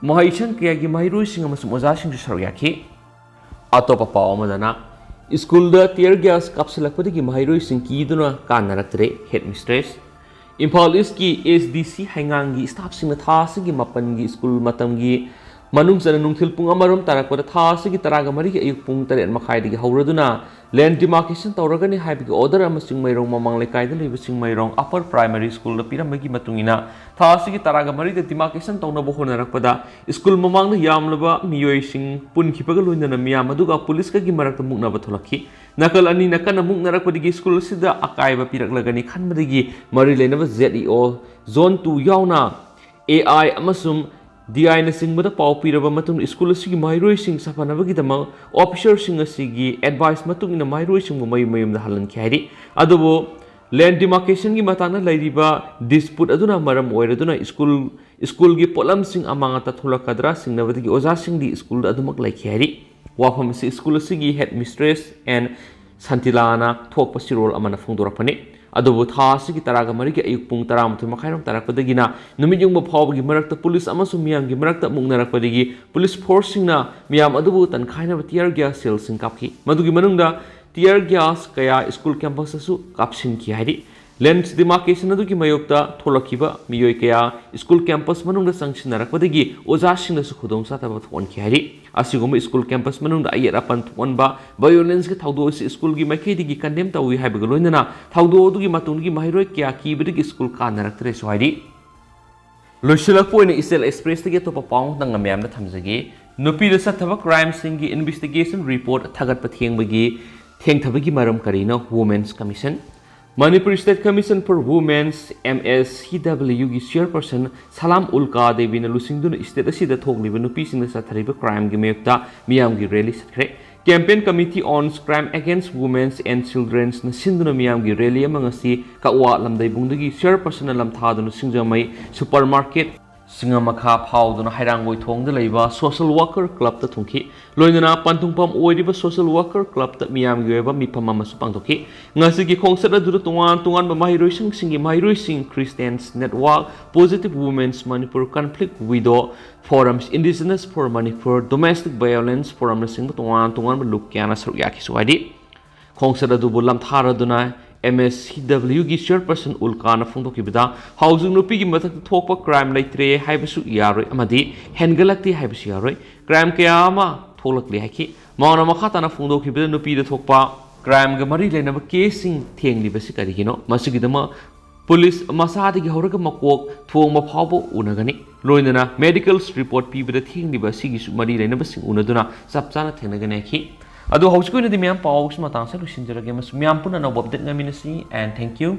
ꯃꯍꯩꯁꯪ ꯀꯌꯥꯒꯤ ꯃꯍꯩꯔꯣꯏꯁꯤꯡ ꯑꯃꯁꯨꯡ ꯑꯣꯖꯥꯁꯤꯡꯁꯨ ꯁꯔꯨꯛ ꯌꯥꯈꯤ꯫ ꯑꯇꯣꯞꯄ ꯄꯥꯎ ꯑꯃꯗꯅ, ꯁ꯭ꯀꯨꯜꯗ tear gas ꯀꯥꯞꯁꯤꯜꯂꯛꯄꯗꯒꯤ ꯃꯍꯩꯔꯣꯏꯁꯤꯡ ꯀꯤꯗꯨꯅ ꯀꯥꯟꯅꯔꯛꯇ꯭ꯔꯦ, headmistress꯫ ꯏꯝꯐꯥꯜ ꯏꯁꯀꯤ ꯑꯦꯁ ꯗꯤ ꯁꯤ ꯍꯩꯉꯥꯡꯒꯤ ꯁ꯭ꯇꯥꯐꯁꯤꯡꯅ ꯊꯥ ꯑꯁꯤꯒꯤ ꯃꯥꯄꯟꯒꯤ ꯁ꯭ꯀꯨꯜ ꯃꯇꯝꯒꯤ ꯃꯅꯨꯡ ꯆꯟꯅ ꯅꯨꯡꯊꯤꯜ ꯄꯨꯡ ꯑꯃꯔꯣꯝ ꯇꯥꯔꯛꯄꯗ ꯊꯥ ꯑꯁꯤꯒꯤ ꯇꯔꯥꯒ ꯃꯔꯤꯒꯤ ꯑꯌꯨꯛ ꯄꯨꯡ ꯇꯔꯦꯠ ꯃꯈꯥꯏꯗꯒꯤ ꯍꯧꯔꯗꯨꯅ ꯂꯦꯟ ꯗꯤꯃꯥꯔꯀꯦꯁꯟ ꯇꯧꯔꯒꯅꯤ ꯍꯥꯏꯕꯒꯤ ꯑꯣꯔꯗꯔ ꯑꯃ ꯆꯤꯡꯃꯩꯔꯣꯡ ꯃꯃꯥꯡ ꯂꯩꯀꯥꯏꯗ ꯂꯩꯕ ꯆꯤꯡꯃꯩꯔꯣꯡ ꯑꯄꯔ ꯄ꯭ꯔꯥꯏꯃꯔꯤ ꯁ꯭ꯀꯨꯜꯗ ꯄꯤꯔꯝꯕꯒꯤ ꯃꯇꯨꯡ ꯏꯟꯅ ꯊꯥ ꯑꯁꯤꯒꯤ ꯇꯔꯥꯒ ꯃꯔꯤꯗ ꯗꯤꯃꯥꯔꯀꯦꯁꯟ ꯇꯧꯅꯕ ꯍꯣꯠꯅꯔꯛꯄꯗ ꯁ꯭ꯀꯨꯜ ꯃꯃꯥꯡꯗ ꯌꯥꯝꯂꯕ ꯃꯤꯑꯣꯏꯁꯤꯡ ꯄꯨꯟꯈꯤꯕꯒ ꯂꯣꯏꯅꯅ ꯃꯤꯌꯥꯝ ꯑꯗꯨꯒ ꯄꯨꯂꯤꯁꯀꯒꯤ ꯃꯔꯛꯇ ꯃꯨꯛꯅꯕ ꯊꯣꯛꯂꯛꯈꯤ꯫ ꯅꯥꯀꯜ ꯑꯅꯤꯅ ꯀꯟꯅ ꯃꯨꯛꯅꯔꯛꯄꯗꯒꯤ ꯁ꯭ꯀꯨꯜ ꯑꯁꯤꯗ ꯑꯀꯥꯏꯕ ꯄꯤꯔꯛꯂꯒꯅꯤ ꯈꯟꯕꯗꯒꯤ ꯃꯔꯤ ꯂꯩꯅꯕ ꯖꯦꯠ ꯏ ꯑꯣ, ꯖꯣꯟ ꯇꯨ ꯌꯥꯎꯅ ꯑꯦ ꯑꯥꯏ ꯑꯃꯁꯨꯡ ꯗꯤ ꯑꯥꯏꯅꯆꯤꯡꯕꯗ ꯄꯥꯎ ꯄꯤꯔꯕ ꯃꯇꯨꯡꯗ ꯁ꯭ꯀꯨꯜ ꯑꯁꯤꯒꯤ ꯃꯍꯩꯔꯣꯏꯁꯤꯡ ꯁꯥꯐꯅꯕꯒꯤꯗꯃꯛ ꯑꯣꯐꯤꯁꯔꯁꯤꯡ ꯑꯁꯤꯒꯤ ꯑꯦꯗꯚꯥꯏꯁ ꯃꯇꯨꯡ ꯏꯟꯅ ꯃꯍꯩꯔꯣꯏꯁꯤꯡꯕꯨ ꯃꯌꯨꯝ ꯃꯌꯨꯝꯗ ꯍꯜꯍꯟꯈꯤ ꯍꯥꯏꯔꯤ꯫ ꯑꯗꯨꯕꯨ ꯂꯦꯟ ꯗꯤꯃꯥꯔꯀꯦꯁꯟꯒꯤ ꯃꯇꯥꯡꯗ ꯂꯩꯔꯤꯕ ꯗꯤꯁꯄꯨꯠ ꯑꯗꯨꯅ ꯃꯔꯝ ꯑꯣꯏꯔꯗꯨꯅ ꯁ꯭ꯀꯨꯜ, ꯁ꯭ꯀꯨꯜꯒꯤ ꯄꯣꯠꯂꯝꯁꯤꯡ ꯑꯃꯥꯡ ꯑꯇꯥ ꯊꯣꯛꯂꯛꯀꯗ꯭ꯔꯥ ꯆꯤꯡꯅꯕꯗꯒꯤ ꯑꯣꯖꯥꯁꯤꯡꯗꯤ ꯁ꯭ꯀꯨꯜꯗ ꯑꯗꯨꯃꯛ ꯂꯩꯈꯤ ꯍꯥꯏꯔꯤ꯫ ꯋꯥꯐꯝ ꯑꯁꯤ ꯁ꯭ꯀꯨꯜ ꯑꯁꯤꯒꯤ ꯍꯦꯗ ꯃꯤꯁꯇ꯭ꯔꯦꯁ ꯑꯦꯟ ꯁꯟꯇꯤꯂꯥꯅ ꯊꯣꯛꯄ ꯆꯦꯔꯣꯜ ꯑꯃꯅ ꯐꯣꯡꯗꯣꯔꯛꯄꯅꯤ꯫ ꯑꯗꯨꯕꯨ ꯊꯥ ꯑꯁꯤꯒꯤ ꯇꯔꯥꯒ ꯃꯔꯤꯒꯤ ꯑꯌꯨꯛ ꯄꯨꯡ ꯇꯔꯥꯃꯥꯊꯣꯏ ꯃꯈꯥꯏꯔꯣꯝ ꯇꯥꯔꯛꯄꯗꯒꯤꯅ ꯅꯨꯃꯤꯠ ꯌꯨꯡꯕ ꯐꯥꯎꯕꯒꯤ ꯃꯔꯛꯇ ꯄꯨꯂꯤꯁ ꯑꯃꯁꯨꯡ ꯃꯤꯌꯥꯝꯒꯤ ꯃꯔꯛꯇ ꯃꯨꯛꯅꯔꯛꯄꯗꯒꯤ ꯄꯨꯂꯤꯁ ꯐꯣꯔꯁꯁꯤꯡꯅ ꯃꯤꯌꯥꯝ ꯑꯗꯨꯕꯨ ꯇꯟꯈꯥꯏꯅꯕ ꯇꯤꯌꯔ ꯒ꯭ꯌꯥꯁ ꯁꯦꯜꯁꯤꯡ ꯀꯥꯞꯈꯤ꯫ ꯃꯗꯨꯒꯤ ꯃꯅꯨꯡꯗ ꯇꯤꯌꯔ ꯒ꯭ꯌꯥꯁ ꯀꯌꯥ ꯁ꯭ꯀꯨꯜ ꯀꯦꯝꯄꯁꯇꯁꯨ ꯀꯥꯞꯁꯤꯟꯈꯤ ꯍꯥꯏꯔꯤ꯫ ꯂꯦꯟ ꯗꯤꯃꯥꯔꯀꯦꯁꯟ ꯑꯗꯨꯒꯤ ꯃꯥꯌꯣꯛꯇ ꯊꯣꯛꯂꯛꯈꯤꯕ ꯃꯤꯑꯣꯏ ꯀꯌꯥ ꯁ꯭ꯀꯨꯜ ꯀꯦꯝꯄꯁ ꯃꯅꯨꯡꯗ ꯆꯪꯁꯤꯟꯅꯔꯛꯄꯗꯒꯤ ꯑꯣꯖꯥꯁꯤꯡꯗꯁꯨ ꯈꯨꯗꯣꯡꯆꯥꯗꯕ ꯊꯣꯛꯍꯟꯈꯤ ꯍꯥꯏꯔꯤ꯫ ꯑꯁꯤꯒꯨꯝꯕ ꯁ꯭ꯀꯨꯜ ꯀꯦꯝꯄꯁ ꯃꯅꯨꯡꯗ ꯑꯌꯦꯠ ꯑꯄꯟ ꯊꯣꯛꯍꯟꯕ ꯚꯥꯏꯑꯣꯂꯦꯟꯁꯀꯤ ꯊꯧꯗꯣꯛ ꯑꯁꯤ ꯁ꯭ꯀꯨꯜꯒꯤ ꯃꯥꯏꯀꯩꯗꯒꯤ ꯀꯟꯗꯦꯝ ꯇꯧꯏ ꯍꯥꯏꯕꯒ ꯂꯣꯏꯅꯅ ꯊꯧꯗꯣꯛ ꯑꯗꯨꯒꯤ ꯃꯇꯨꯡꯗꯒꯤ ꯃꯍꯩꯔꯣꯏ ꯀꯌꯥ ꯀꯤꯕꯗꯒꯤ ꯁ꯭ꯀꯨꯜ ꯀꯥꯅꯔꯛꯇ꯭ꯔꯦꯁꯨ ꯍꯥꯏꯔꯤ꯫ ꯂꯣꯏꯁꯤꯜꯂꯛꯄ ꯑꯣꯏꯅ ꯏꯆꯦꯜ ꯑꯦꯛꯁꯄ꯭ꯔꯦꯁꯇꯒꯤ ꯑꯇꯣꯞꯄ ꯄꯥꯎ ꯑꯃꯇꯪꯒ ꯃꯌꯥꯝꯗ ꯊꯝꯖꯒꯦ꯫ ꯅꯨꯄꯤꯗ ꯆꯠꯊꯕ ꯀ꯭ꯔꯥꯏꯝꯁꯤꯡꯒꯤ ꯏꯟꯚꯦꯁꯇꯤꯒꯦꯁꯟ ꯔꯤꯄꯣꯔꯠ ꯊꯥꯒꯠꯄ ꯊꯦꯡꯕꯒꯤ, ꯊꯦꯡꯊꯕꯒꯤ ꯃꯔꯝ ꯀꯔꯤꯅꯣ? Women's Commission꯫ Manipur State Commission for Women's, M S C W ꯒꯤ ꯆꯤꯌꯔꯄꯔꯁꯟ ꯁꯂꯥꯝ ꯎꯜꯀꯥ ꯗꯦꯕꯤꯅ ꯂꯨꯆꯤꯡꯗꯨꯅ ꯁ꯭ꯇꯦꯠ ꯑꯁꯤꯗ ꯊꯣꯛꯂꯤꯕ ꯅꯨꯄꯤꯁꯤꯡꯗ ꯆꯠꯊꯔꯤꯕ ꯀ꯭ꯔꯥꯏꯝꯒꯤ ꯃꯥꯌꯣꯛꯇ ꯃꯤꯌꯥꯝꯒꯤ ꯔꯦꯂꯤ ꯆꯠꯈ꯭ꯔꯦ꯫ Campaign Committee on Crime Against Women and Children ꯅ ꯁꯤꯟꯗꯨꯅ ꯃꯤꯌꯥꯝꯒꯤ ꯔꯦꯂꯤ ꯑꯃ ꯉꯁꯤ ꯀꯛꯋꯥ ꯂꯝꯗꯩꯕꯨꯡꯗꯒꯤ ꯆꯤꯌꯔꯄꯔꯁꯟꯅ ꯂꯝꯊꯥꯗꯨꯅ ꯁꯤꯡꯖꯃꯩ ꯁꯨꯄꯔ ꯃꯥꯔꯀꯦꯠ ꯁꯤꯡꯉꯃꯈꯥ ꯐꯥꯎꯗꯨꯅ ꯍꯩꯔꯥꯡꯒꯣꯏ ꯊꯣꯡꯗ ꯂꯩꯕ ꯁꯣꯁꯦꯜ ꯋꯥꯀꯔ ꯀ꯭ꯂꯕꯇ ꯊꯨꯡꯈꯤ꯫ ꯂꯣꯏꯅꯅ ꯄꯟꯊꯨꯡꯐꯝ ꯑꯣꯏꯔꯤꯕ ꯁꯣꯁꯦꯜ ꯋꯥꯀꯔ ꯀ꯭ꯂꯕꯇ ꯃꯤꯌꯥꯝꯒꯤ ꯑꯣꯏꯕ ꯃꯤꯐꯝ ꯑꯃꯁꯨ ꯄꯥꯡꯊꯣꯛꯈꯤ꯫ ꯉꯁꯤꯒꯤ ꯈꯣꯡꯆꯠ ꯑꯗꯨꯗ ꯇꯣꯉꯥꯟ ꯇꯣꯉꯥꯟꯕ ꯃꯍꯩꯔꯣꯏꯁꯪꯁꯤꯡꯒꯤ ꯃꯍꯩꯔꯣꯏꯁꯤꯡ, Christians Network, Positive Women's Manipur, Conflict Widow Forums, Indigenous for Manipur, Domestic Violence Forumꯅꯆꯤꯡꯕ ꯇꯣꯉꯥꯟ ꯇꯣꯉꯥꯟꯕ ꯂꯨꯞ ꯀꯌꯥꯅ ꯁꯔꯨꯛ ꯌꯥꯈꯤꯁꯨ ꯍꯥꯏꯔꯤ꯫ ꯈꯣꯡꯆꯠ ꯑꯗꯨꯕꯨ ꯂꯝꯊꯥꯔꯗꯨꯅ ꯑꯦꯝ ꯑꯦꯁ ꯁꯤ ꯗꯕ꯭ꯂꯤꯌꯨꯒꯤ ꯆꯤꯌꯔꯄꯔꯁꯟ ꯎꯜꯀꯥꯅ ꯐꯣꯡꯗꯣꯛꯈꯤꯕꯗ, ꯍꯧꯖꯤꯛ ꯅꯨꯄꯤꯒꯤ ꯃꯊꯛꯇ ꯊꯣꯛꯄ ꯀ꯭ꯔꯥꯏꯝ ꯂꯩꯇ꯭ꯔꯦ ꯍꯥꯏꯕꯁꯨ ꯌꯥꯔꯣꯏ ꯑꯃꯗꯤ ꯍꯦꯟꯒꯠꯂꯛꯇꯦ ꯍꯥꯏꯕꯁꯨ ꯌꯥꯔꯣꯏ꯫ ꯀ꯭ꯔꯥꯏꯝ ꯀꯌꯥ ꯑꯃ ꯊꯣꯛꯂꯛꯂꯤ ꯍꯥꯏꯈꯤ꯫ ꯃꯍꯥꯛꯅ ꯃꯈꯥ ꯇꯥꯅ ꯐꯣꯡꯗꯣꯛꯈꯤꯕꯗ, ꯅꯨꯄꯤꯗ ꯊꯣꯛꯄ ꯀ꯭ꯔꯥꯏꯝꯒ ꯃꯔꯤ ꯂꯩꯅꯕ ꯀꯦꯁꯁꯤꯡ ꯊꯦꯡꯂꯤꯕꯁꯤ ꯀꯔꯤꯒꯤꯅꯣ? ꯃꯁꯤꯒꯤꯗꯃꯛ ꯄꯨꯂꯤꯁ ꯃꯁꯥꯗꯒꯤ ꯍꯧꯔꯒ ꯃꯀꯣꯛ ꯊꯣꯡꯕ ꯐꯥꯎꯕ ꯎꯅꯒꯅꯤ꯫ ꯂꯣꯏꯅꯅ ꯃꯦꯗꯤꯀꯦꯜ ꯔꯤꯄꯣꯔꯠ ꯄꯤꯕꯗ ꯊꯦꯡꯂꯤꯕ ꯑꯁꯤꯒꯤꯁꯨ ꯃꯔꯤ ꯂꯩꯅꯕꯁꯤꯡ ꯎꯅꯗꯨꯅ ꯆꯞ ꯆꯥꯅ ꯊꯦꯡꯅꯒꯅꯤ ꯍꯥꯏꯈꯤ꯫ ꯑꯗꯣ ꯍꯧꯖꯤꯛꯀꯤ ꯑꯣꯏꯅꯗꯤ ꯃꯌꯥꯝ ꯄꯥꯎꯁꯤ ꯃꯇꯥꯡꯁꯤꯗ ꯂꯣꯏꯁꯤꯟꯖꯔꯒꯦ꯫ ꯃꯁꯤ ꯃꯌꯥꯝ ꯄꯨꯟꯅ ꯑꯅꯧꯕ ꯑꯞꯗꯦꯠ ꯉꯥꯏꯃꯤꯟꯅꯁꯤ, and thank you꯫